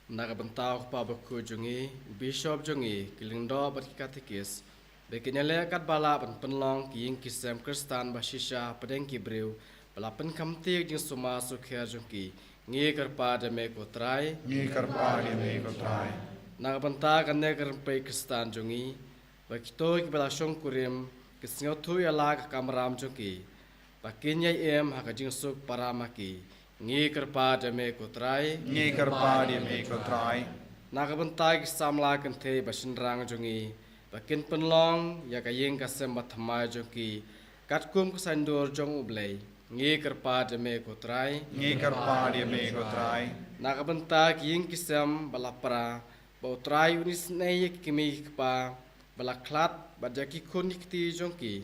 Na ka bynta u Kpa Bakhuid jong ngi, u Bishop jong ngi, ki lyngdoh bad ki katekis, ba kin ïaleh katba lah ban pynlong ki ïing ki sem Khristan ba shisha hapdeng ki briew, ba la pynkham tieng ka jingsumar sukher jong ki, ngi kyrpad ïa me ko Trai. Ngi kyrpad ïa me ko Trai. Na ka bynta kane ka rympei Khristan jong ngi, ba kito kiba la shongkurim, ki sngewthuh ïa la ka kamram jong ki, ba kin ïai im ha ka jingsuk para ma ki, ngi kyrpad ïa me ko Trai. Ngi kyrpad ïa me ko Trai. Na ka bynta ki samla kynthei ba shynrang jong ngi, ba kin pynlong ïa ka ïing ka sem bathymmai jong ki, katkum ka saiñdur jong U Blei, ngi kyrpad ïa me ko Trai. Ngi kyrpad ïa me ko Trai. Na ka bynta ki ïing ki sem ba la pra, ba U Trai un isynei ïa ki kmie ki kpa ba la khlad, bad ïa ki khun ki kti jong ki,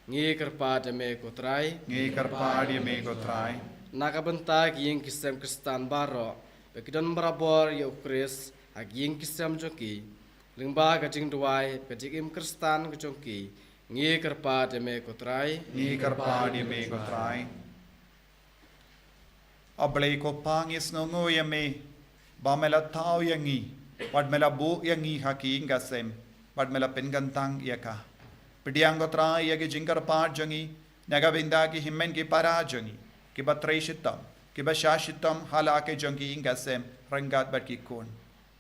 ngi kyrpad ïa me ko Trai. Ngi kyrpad ïa me ko Trai. Na ka bynta ki ïing ki sem Khristan baroh, ba ki don barabor ïa U Khrist ha ki ïing ki sem jong ki, lyngba ka jingduwai, ka jingim Khristan ka jong ki, ngi kyrpad ïa me ko Trai. Ngi kyrpad ïa me ko Trai. A Blei ko Pa, ngi sngewnguh ïa me, ba me la thaw ïa ngi, bad me la buh ïa ngi ha ka ïing ka sem, bad me la pynkyntang ïa ka. Pdiang ko Trai ïa ki jingkyrpad jong ngi, na ka bynta ki hynmen ki para jong ngi, kiba trei shitom, kiba shah shitom ha la ki jong ki ïing ka sem, ryngkat bad ki khun.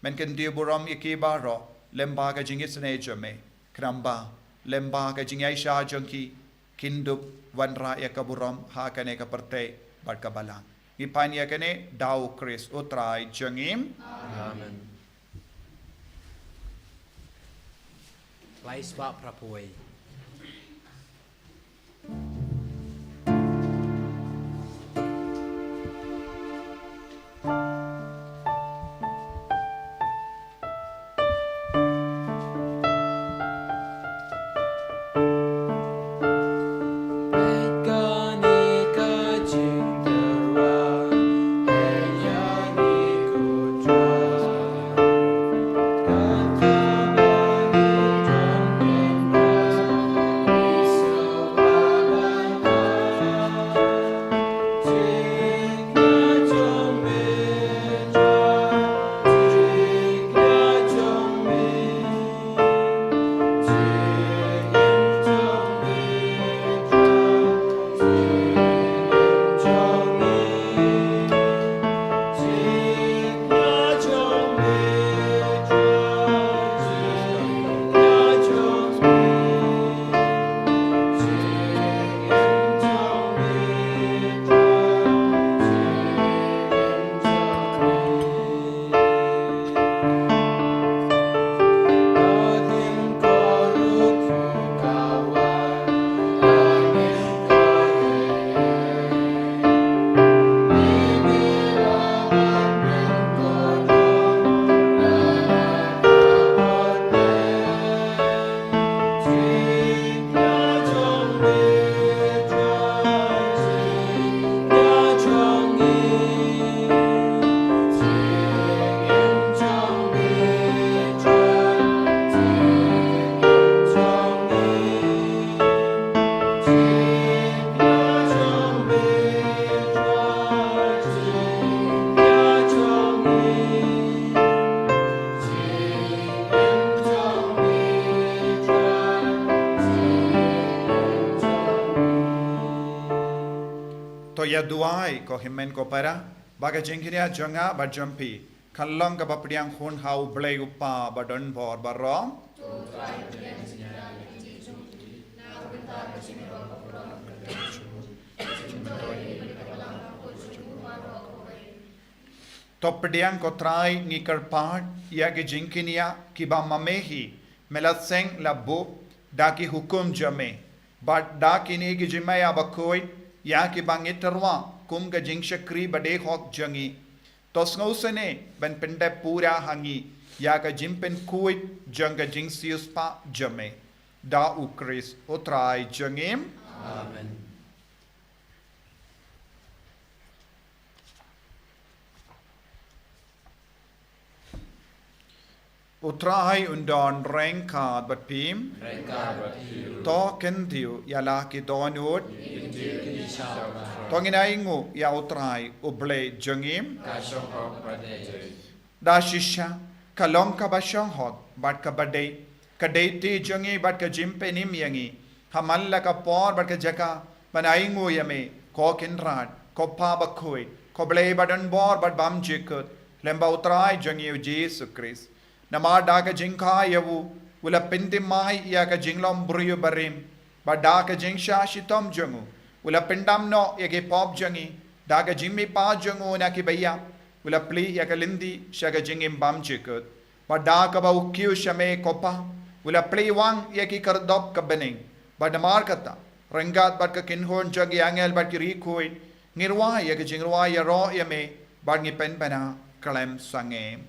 Men kyntiew burom ïa ki baroh, lyngba ka jingisynei jong me, khnang ba, lyngba ka jingïaishah jong ki, kin dup wanrah ïa ka burom ha kane ka pyrthei bad ka balang. Ngi pan ïa kane da U Khrist U Trai jong ngi. Amen. Lai swa prapoi. To ïa duwai ko hynmen ko para, ba ka jingkñia jong nga bad jong phi kan long kaba pdiang hun ha U Blei U Kpa ba don bor baroh. To pdiang ko Trai, ngi kyrpad ïa ki jingkñia kiba ma me hi me la seng la buh da ki hukum jong me, bad da kine ki jingmaïa bakhuid ïa kiba ngi tyrwa kum ka jingshakri ba dei hok jong ngi. To sngewsynei ban pyndep pura ha ngi ïa ka jingpynkhuid jong ka jingsiewspah jong me. Da U Khrist U Trai jong ngi. Amen. U Trai un don ryngkat bad phi. Ryngkat bad phi. To kyntiew ïa la ki dohnud. Kyntiew ki sha U Trai. To ngin ainguh ïa U Trai U Blei jong ngi. Ka shong hok bad dei. Da shisha ka long kaba shong hok bad kaba dei, ka dei ti jong ngi bad ka jingpynim ïa ngi ha man la ka por bad ka jaka ban ainguh ïa me, ko Kynrad, ko Pa bakhuid, ko Blei ba don bor bad bymjukut, lem bad U Trai jong ngi U Jisu Khrist. Namar da ka jingkha ïa u, u la pynthymmai ïa ka jinglong briew barim, bad da ka jingshah shitom jong u, u la pyndam noh ïa ki pop jong ngi. Da ka jingmihpat jong u na kiba ïap, u la plie ïa ka lynti sha ka jingim bymjukut. Bad da kaba u kiew sha me ko Pa, u la plie wang ïa ki khyrdop ka bneng. Bad namar kata, ryngkat bad ka kynhun jong ki angel bad ki riewkhuid, ngi rwai ïa ka jingrwai ïaroh ïa me, bad ngi pynbna khlem sangeh.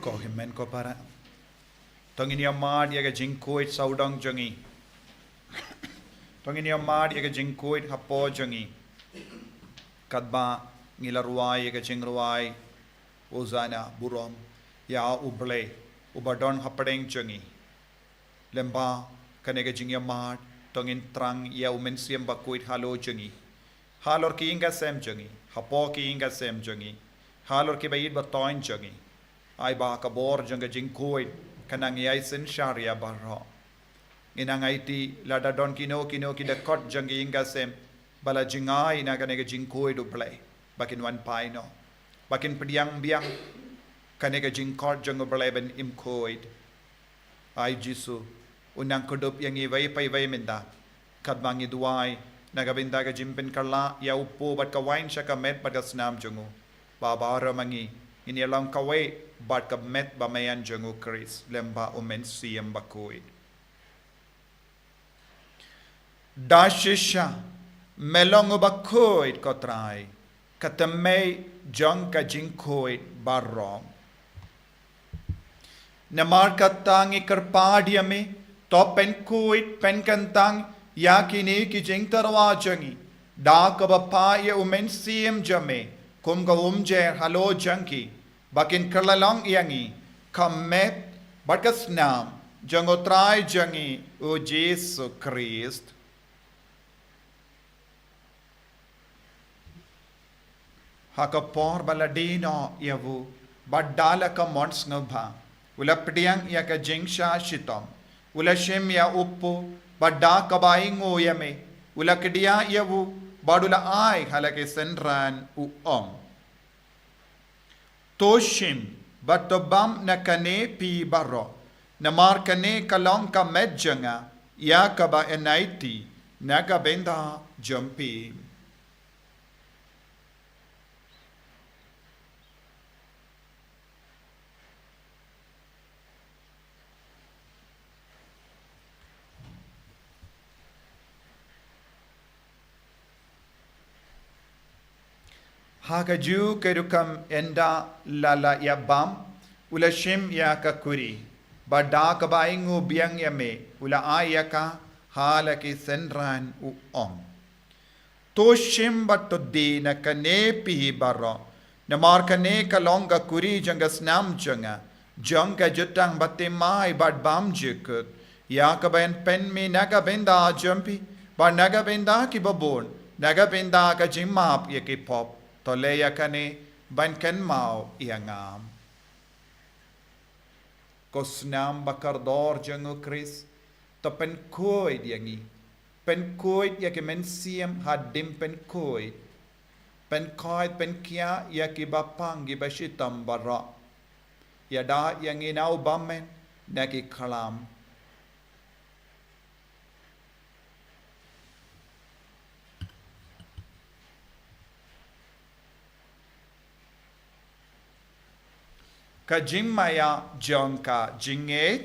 Ko hynmen ko para. To ngin ïamad ïa ka jingkhuid sawdong jong ngi. To ngin ïamad ïa ka jingkhuid hapoh jong ngi. Katba ngi la rwai ïa ka jingrwai Hosana, burom ïa U Blei uba don hapdeng jong ngi. Lem bad kane ka jingïamad, to ngin thrang ïa U Mynsiem Bakhuid halor jong ngi. Halor ki ïing ki sem jong ngi, hapoh ki ïing ki sem jong ngi, halor kiba ïeit ba thoiñ jong ngi. Ai ba ka bor jong ka jingkhuid kan nang ïai synshar ïa baroh. Ngin nang aiti lada don kino kino ki dkhot jong ki ïing ki sem ba la jngai na kane ka jingkhuid U Blei, ba kin wan phai noh, ba kin pdiang biang kane ka jingkhot jong U Blei ban im khuid. Ai Jisu, u nang kdup ïa ngi iwei pa iwei mynta. Katba ngi duwai na ka bynta ka jingpynkylla ïa U Pop bad ka Wain sha ka met bad ka snam jong u, ba baroh ma ngi ngin ïa long kawei bad ka met bymman jong U Khrist lem bad U Mynsiem Bakhuid. Da shisha me long uba khuid, ko Trai, ka thymmei jong ka jingkhuid baroh. Namar kata ngi kyrpad ïa me, to pynkhuid pynkyntang ïa kine ki jingtyrwa jong ngi da kaba phah ïa U Mynsiem jong me kum ka umjer halor jong ki, ba kin kylla long ïa ngi ka met bad ka snam jong U Trai jong ngi U Jisu Khrist. Ha ka por ba la die noh ïa u, bad da la ka mon sngewbha, u la pdiang ïa ka jingshah shitom, u la shim ïa u pop, bad da kaba ainguh ïa me, u la kdiah ïa u, bad u la ai ha la ki synran, u ong: To shim bad to bam na kane phi baroh, namar kane ka long ka met jong nga, ïa kaba yn aiti na ka bynta jong phi. Ha kajuh ka rukom, ynda la la ïa bam, u la shim ïa ka kuri, Bad da kaba ainguh biang ïa me, u la ai ïa ka ha la ki synran, u ong: To shim bad to die na kane phi baroh, namar kane ka long ka khuri jong ka snam jong nga, jong ka jutang bathymmai bad bymjukut, ïa kaba yn pynmih na ka bynta jong phi bad na ka bynta kiba bun, na ka bynta ka jingmap ïa ki pop. To leh ïa kane ban kynmaw ïa nga. Ko snam ba kordor jong u Khrist, to pynkhuid ïa ngi. Pynkhuid ïa ki mynsiem hadien pynkhuid. Pynkhuid pynkhiah ïa kiba pang kiba shitom baroh. Ïada ïa ngi na u bymmen na ki khlam. Ka jingmaïa jong ka jingngeit.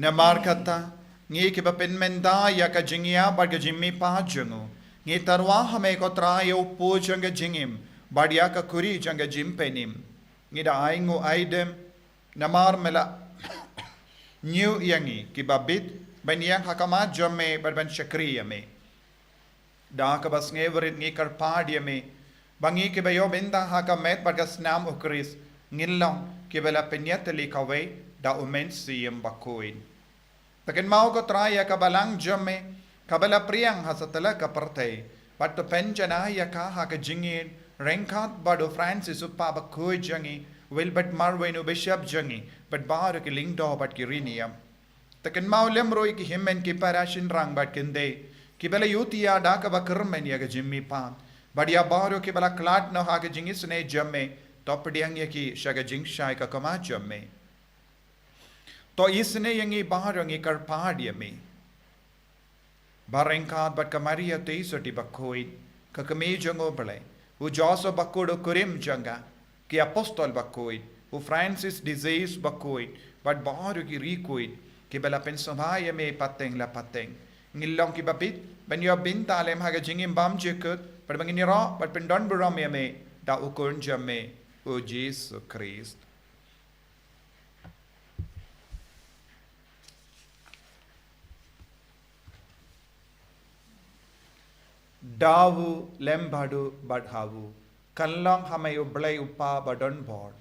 Namar kata, ngi kiba pynmynta ïa ka jingïap bad ka jingmihpat jong u, ngi tyrwa ha me ko Trai ïa u pud jong ka jingim, bad ïa ka khuri jong ka jingpynim. Ngi da ainguh aidem, namar me la ñiew ïa ngi kiba bit ban ïeng ha khmat jong me bad ban shakri ïa me. Da kaba sngewrit ngi kyrpad ïa me, ba ngi kiba ïoh bynta ha ka met bad ka snam u Khrist, ngin long kiba la pynïatylli kawei da u Mynsiem Bakhuid. To kynmaw ko Trai ïa ka balang jong me, kaba la phriang ha satlak ka pyrthei, bad to pynjanai ïa ka ha ka jingïeit, ryngkat bad u Francis u Kpa Bakhuid jong ngi, Wilbert Marwein u Bishop jong ngi, bad baroh ki lyngdoh bad ki riewniam. To kynmaw lem ruh ïa ki hynmen ki para shynrang bad kynthei, kiba la ïutia da kaba kyrmen ïa ka jingmihpat, bad ïa baroh kiba la khlad noh ha ka jingisynei jong me, to pdiang ïa ki sha ka jingshai ka khmat jong me. To isynei ïa ngi baroh ngi kyrpad ïa me. Ba ryngkat bad ka Maria Theisotti Bakhuid, ka kmie jong u Blei, u Joseph Bakhuid u kurim jong ka, ki apostol bakhuid, u Francis de Sales Bakhuid, bad baroh ki riewkhuid kiba la pynsngewbha ïa me pateng la pateng, ngin long kiba bit ban ïoh bynta lem ha ka jingim bymjukut, bad ba ngin ïaroh bad pyndonburom ïa me da u Khun jong me, u Jisu Khrist. Da u lem bad u bad ha u, kan long ha me u Blei u Kpa badonbor,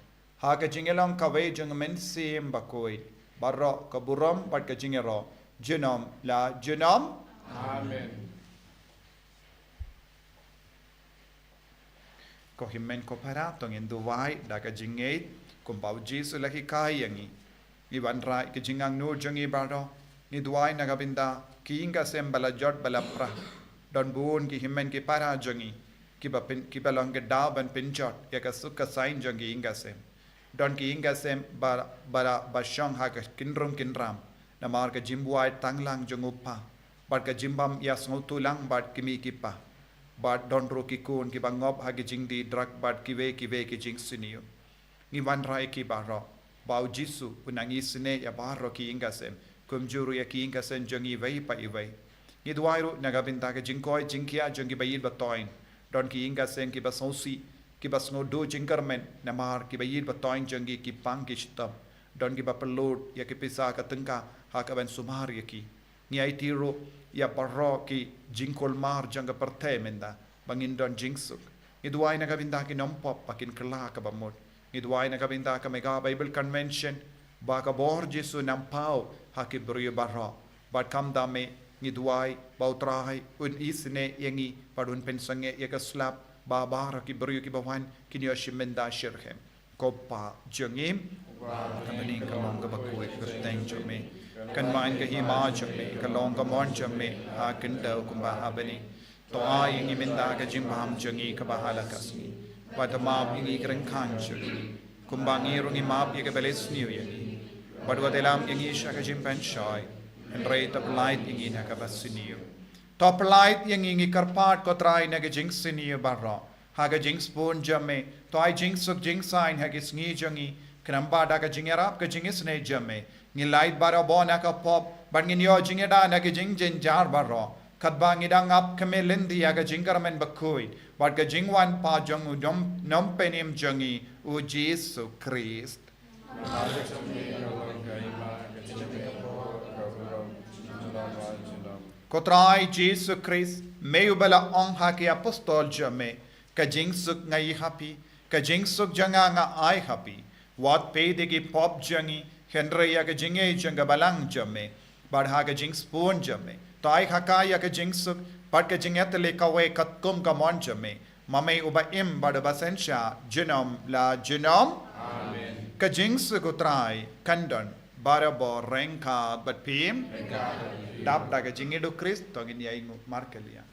ha ka jingïalong kawei jong u Mynsiem Bakhuid, baroh ka burom bad ka jingïaroh, junom la junom. Amen. Ko hynmen ko para, to ngin duwai da ka jingngeit kumba u Jisu u la hikai ïa ngi. Ngi wanrah ïa ka jingangnud jong ngi baroh. Ngi duwai na ka bynta ki ïing ki sem ba la jot ba la pra. Don bun ki hynmen ki para jong ngi kiba pyn, kiba long ka daw ban pynjot ïa ka suk ka saiñ jong ki ïing ki sem. Don ki ïing ki sem ba, ba, ba shong ha ka kynrung kynram namar ka jingbuaid tang lang jong u kpa, bad ka jingbym ïasngewthuh lang bad ki kmie ki kpa. Bad don ruh ki khun kiba ngop ha ki jingdie drug bad kiwei kiwei ki jingsniew. Ngi wanrah ïa ki baroh ba u Jisu un nang isynei ïa baroh ki ïing ki sem, kumjuh ruh ïa ki ïing ki sem jong ngi iwei pa iwei. Ngi duwai ruh na ka bynta ka jingkoit jingkhiah jong kiba ïeit ba thoiñ. Don ki ïing ki sem kiba sngewsih, kiba sngewduh jingkyrmen namar kiba ïeit ba thoiñ jong ki ki pang ki shitom. Don kiba pynlut ïa ki pisa ka tyngka ha kaban sumar ïa ki. Ngi aiti ruh ïa baroh ki jingkulmar jong ka pyrthei mynta ba ngin don jingsuk. Ngi duwai na ka bynta ki nongpop ba kin kylla kaba mut. Ngi duwai na ka bynta ka Mega Bible Convention ba ka bor Jisu un nang paw ha ki briew baroh. Bad kumta me ngi duwai ba u Trai un isynei ïa ngi bad un pynsangeh ïa ka slap ba baroh ki briew kiba wan kin ïoh shimbynta shitrhem. Ko Kpa jong ngi, kaba ha bneng, ka mon kaba khuid ka kyrteng jong me. Kynmaw ka hima jong me, ka long ka mon jong me, ha kynthei kumba ha bneng. To ai ïa ngi mynta ka jingbam jong ngi kaba ha la ka sngi. Bad to map ïa ngi ki ryngkat jong ngi, kumba ngi ruh ngi map ïa kiba la sniew ïa ngi. Bad wat ïalam ïa ngi sha ka jingpynshoi, hynrei to pyllait ïa ngi na kaba sniew. To pyllait ïa ngi, ngi kyrpad ko Trai, na ka jingsniew baroh. Ha ka jingsbun jong me, to ai jingsuk jingsaiñ ha ki sngi jong ngi, khnang ba da ka jingïarap ka jingisynei jong me, ngin lait barabor na ka pop, bad ngin ïoh jingïada na ki jingjynjar baroh. Katba ngi dang ap khmih lynti ïa ka jingkyrmen bakhuid bad ka jingwan pat jong u Nongpynim jong ngi, u Jisu Khrist. Ko Trai Jisu Khrist, me uba la ong ha ki apostol jong me, ka jingsuk nga ai ha phi, ka jingsuk jong nga nga ai ha phi. Wat peit ïa ki pop jong ngi, hynrei ïa ka jingïeit jong ka balang jong me. Bad ha ka jingsbun jong me, to ai ha ka ïa ka jingsuk bad ka jingïatylli kawei katkum ka mon jong me. Ma me uba im bad uba synshar junom la junom. Amen. Ka jingsuk u Trai kan don barabor ryngkat bad phi. Dap da ka jingïeit u Khrist, to ngin ïa ïnguh markylliang.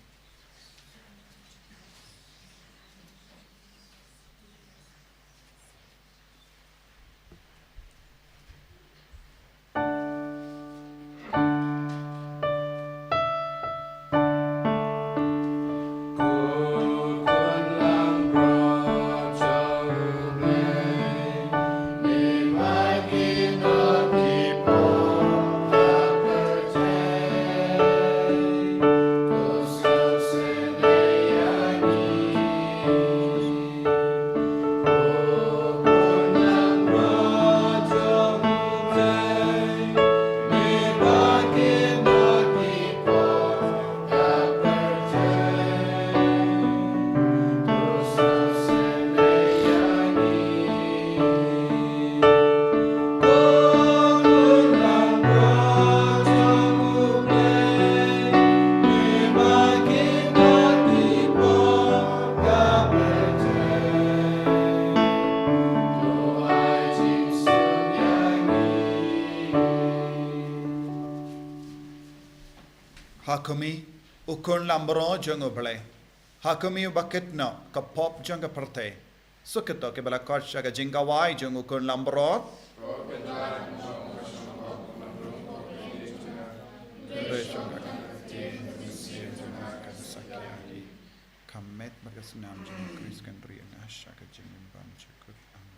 Ha khmih, u khun langbrot jong U Blei. Ha khmih, uba kit noh ka pop jong ka pyrthei. Suk ïa kito kiba la khot sha ka jingkhawai jong u khun langbrot. Ka met bad ka snam jong u Khrist kan ri ïa nga sha ka jingim bymjukut. Amen.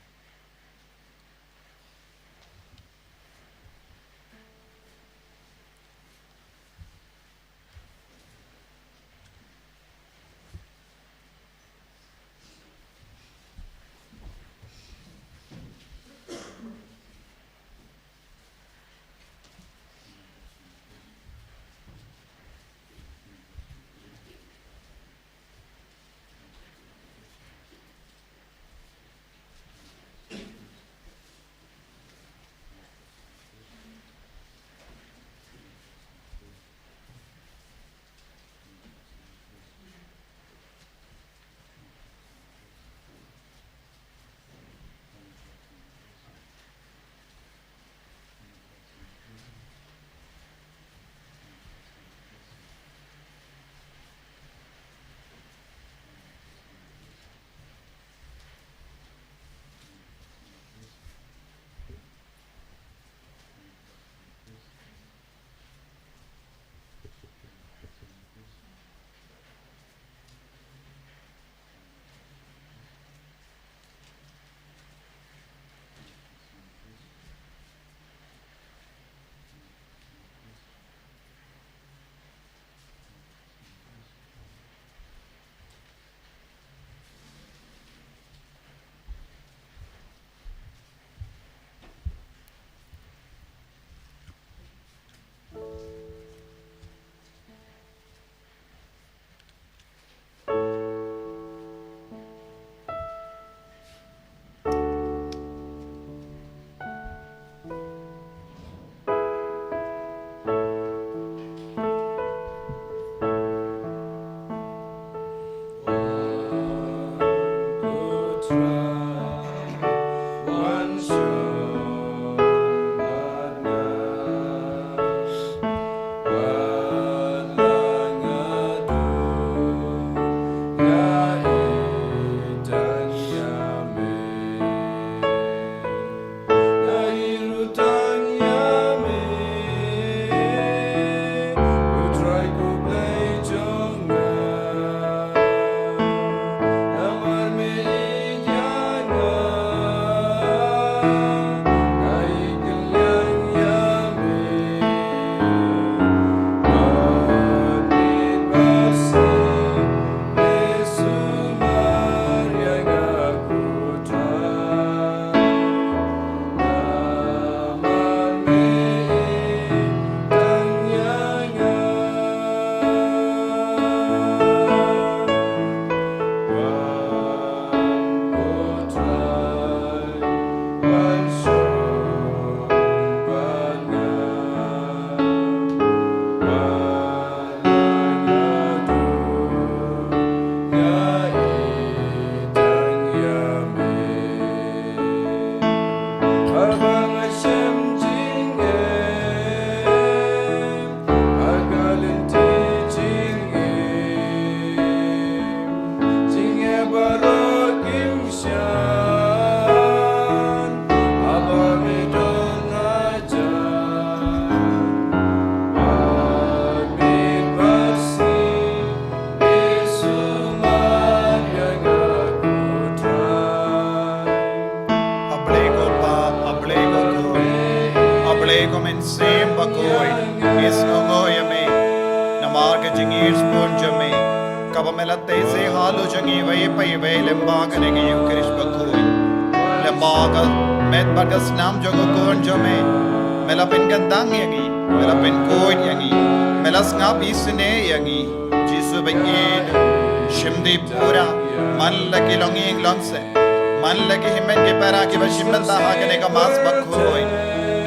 Halor jong ngi iwei pa iwei lyngba kane ka Eucharist bakhuid. Lyngba ka met bad ka snam jong u Khun jong me. Me la pynkyntang ïa ngi, me la pynkhuid ïa ngi, me la sngap isynei ïa ngi. Jisu ba ïeit, shim dei pura, man la ki longïing longsem, man la ki hynmen ki para kiba shim bynta ha kane ka Mass bakhuid,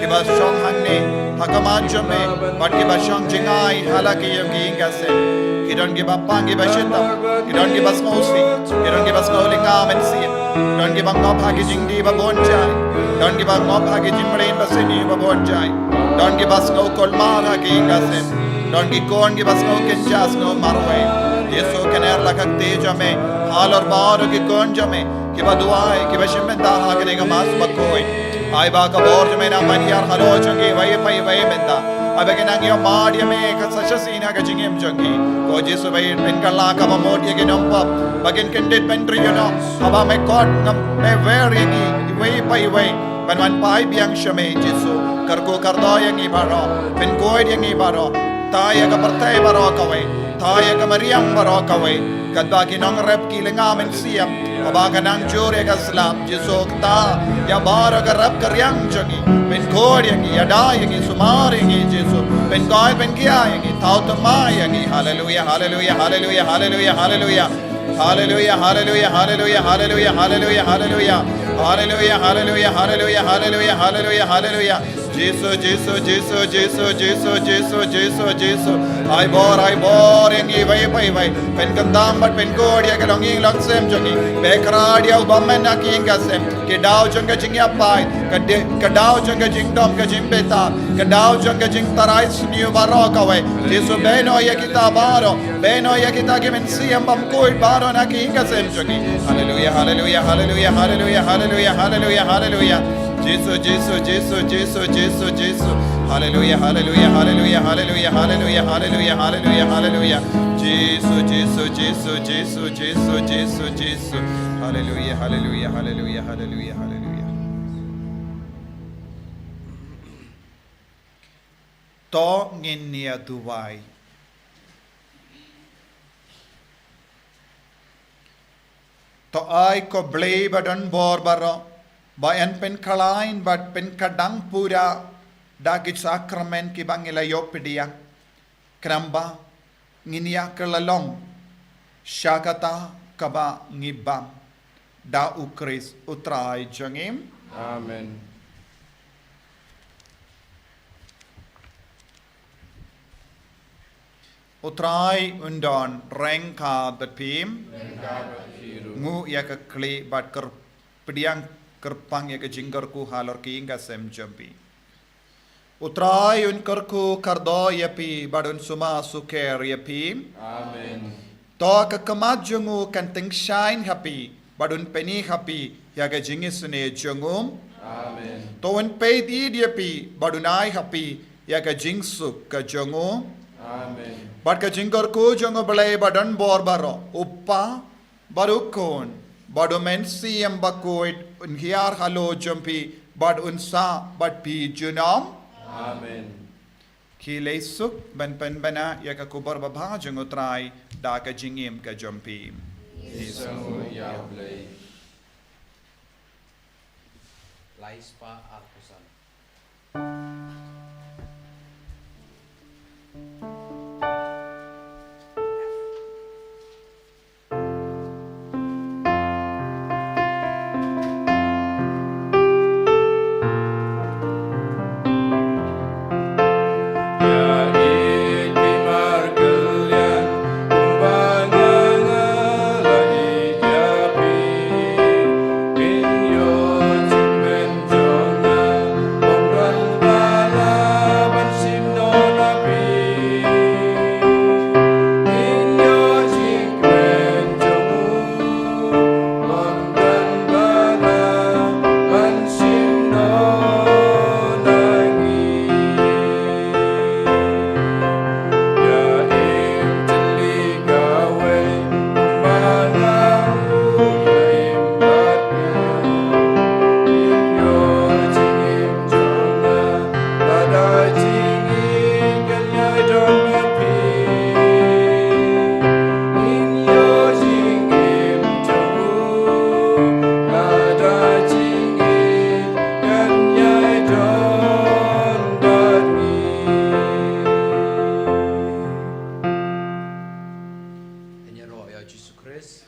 kiba shong hangne ha khmat jong me, bad kiba shong jngai ha la ki ïing ki sem. Ki don kiba pang kiba shitom, ki don kiba sngewsih, ki don kiba sngew lynga mynsiem, don kiba ngop ha ki jingdih ba bun jait, don kiba ngop ha ki jingmlien basniew ba bun jait, don kiba sngew kulmar ha ki ïing sem, don ki khun kiba sngew kynja sngew marwei. Jisu, kane la ka kti jong me halor baroh ki khun jong me kiba duwai, kiba shim bynta ha kane ka Mass bakhuid. Ai ba ka bor jong me nang ban hiar halor jong ki iwei pa iwei mynta. Ai ba kin nang ïohmad ïa me ka sa shisien ha ka jingim jong ki. Ko Jisu ba ïeit, pynkylla kaba mut ïa ki nongpop ba kin kyndit ban ri ïa u nong. Haba me khot, ngam, me wer ïa ngi iwei pa iwei ban wan phai biang sha me, Jisu. Kyrkhu kyrdoh ïa ngi baroh, pynkhuid ïa ngi baroh. Thaw ïa ka pyrthei baroh kawei, thaw ïa ka mariang baroh kawei, katba ki nongrep ki lynga mynsiem, haba ka nang jur ïa ka slap. Jisu, thaw ïa baroh ka rep ka riang jong ngi, pynkhuid ïa ngi, ïada ïa ngi, sumar ïa ngi, Jisu. Pynkoit pynkhia ïa ngi, thaw thymmai ïa ngi. Haleluia, haleluia, haleluia, haleluia, haleluia. Haleluia, haleluia, haleluia, haleluia, haleluia, haleluia. Haleluia, haleluia, haleluia, haleluia, haleluia, haleluia. Jisu, Jisu, Jisu, Jisu, Jisu, Jisu, Jisu, Jisu. Ai bor, ai bor ïa ngi iwei pa iwei. Pynkyntang bad pynkhuid ïa ka longïing longsem jong ngi. Pynkylla ïa u bymman na ki ïing ki sem. Ki daw jong ka jingïapait, ka di-, ka daw jong ka jingdom ka jingbitar, ka daw jong ka jingtharai sniew baroh kawei. Jisu, bynriew ïa kita baroh, bynriew ïa kita ki mynsiem bym khuid baroh na ki ïing ki sem jong ngi. Haleluia, haleluia, haleluia, haleluia, haleluia, haleluia, haleluia. Jisu, Jisu, Jisu, Jisu, Jisu, Jisu. Haleluia, haleluia, haleluia, haleluia, haleluia, haleluia, haleluia, haleluia. Jisu, Jisu, Jisu, Jisu, Jisu, Jisu, Jisu. Haleluia, haleluia, haleluia, haleluia, haleluia. To ngin ïa duwai. To ai ko Blei ba don bor baroh, ba yn pynkhlaiñ bad pynkdang pura da ki sakramen kiba ngi la ïoh pdiang. Khnang ba ngin ïa kylla long sha kata kaba ngi bam. Da U Khrist U Trai jong ngi. Amen. U Trai un don ryngkat bad phi. Ryngkat bad phi ruh. Nguh ïa ka khlieh bad kyr-, pdiang kyrpang ïa ka jingkyrkhu halor ki ïing ki sem jong phi. U Trai un kyrkhu kyrdoh ïa phi bad un sumar sukher ïa phi. Amen. To ka khmat jong u kan tyngshaiñ ha phi bad un pyni ha phi ïa ka jingisynei jong u. Amen. To un peit ïa phi bad un ai ha phi ïa ka jingsuk ka jong u. Amen. Bad ka jingkyrkhu jong U Blei ba don bor baroh, U Kpa, bad U Khun, bad U Mynsiem Bakhuid, un hiar halor jong phi bad un sah bad phi junom. Amen. Ki leit suk ban pynbna ïa ka khubor babha jong U Trai da ka jingim ka jong phi. Ngi sngewnguh ïa U Blei. Lai spah arphew san. Jisu Khrist.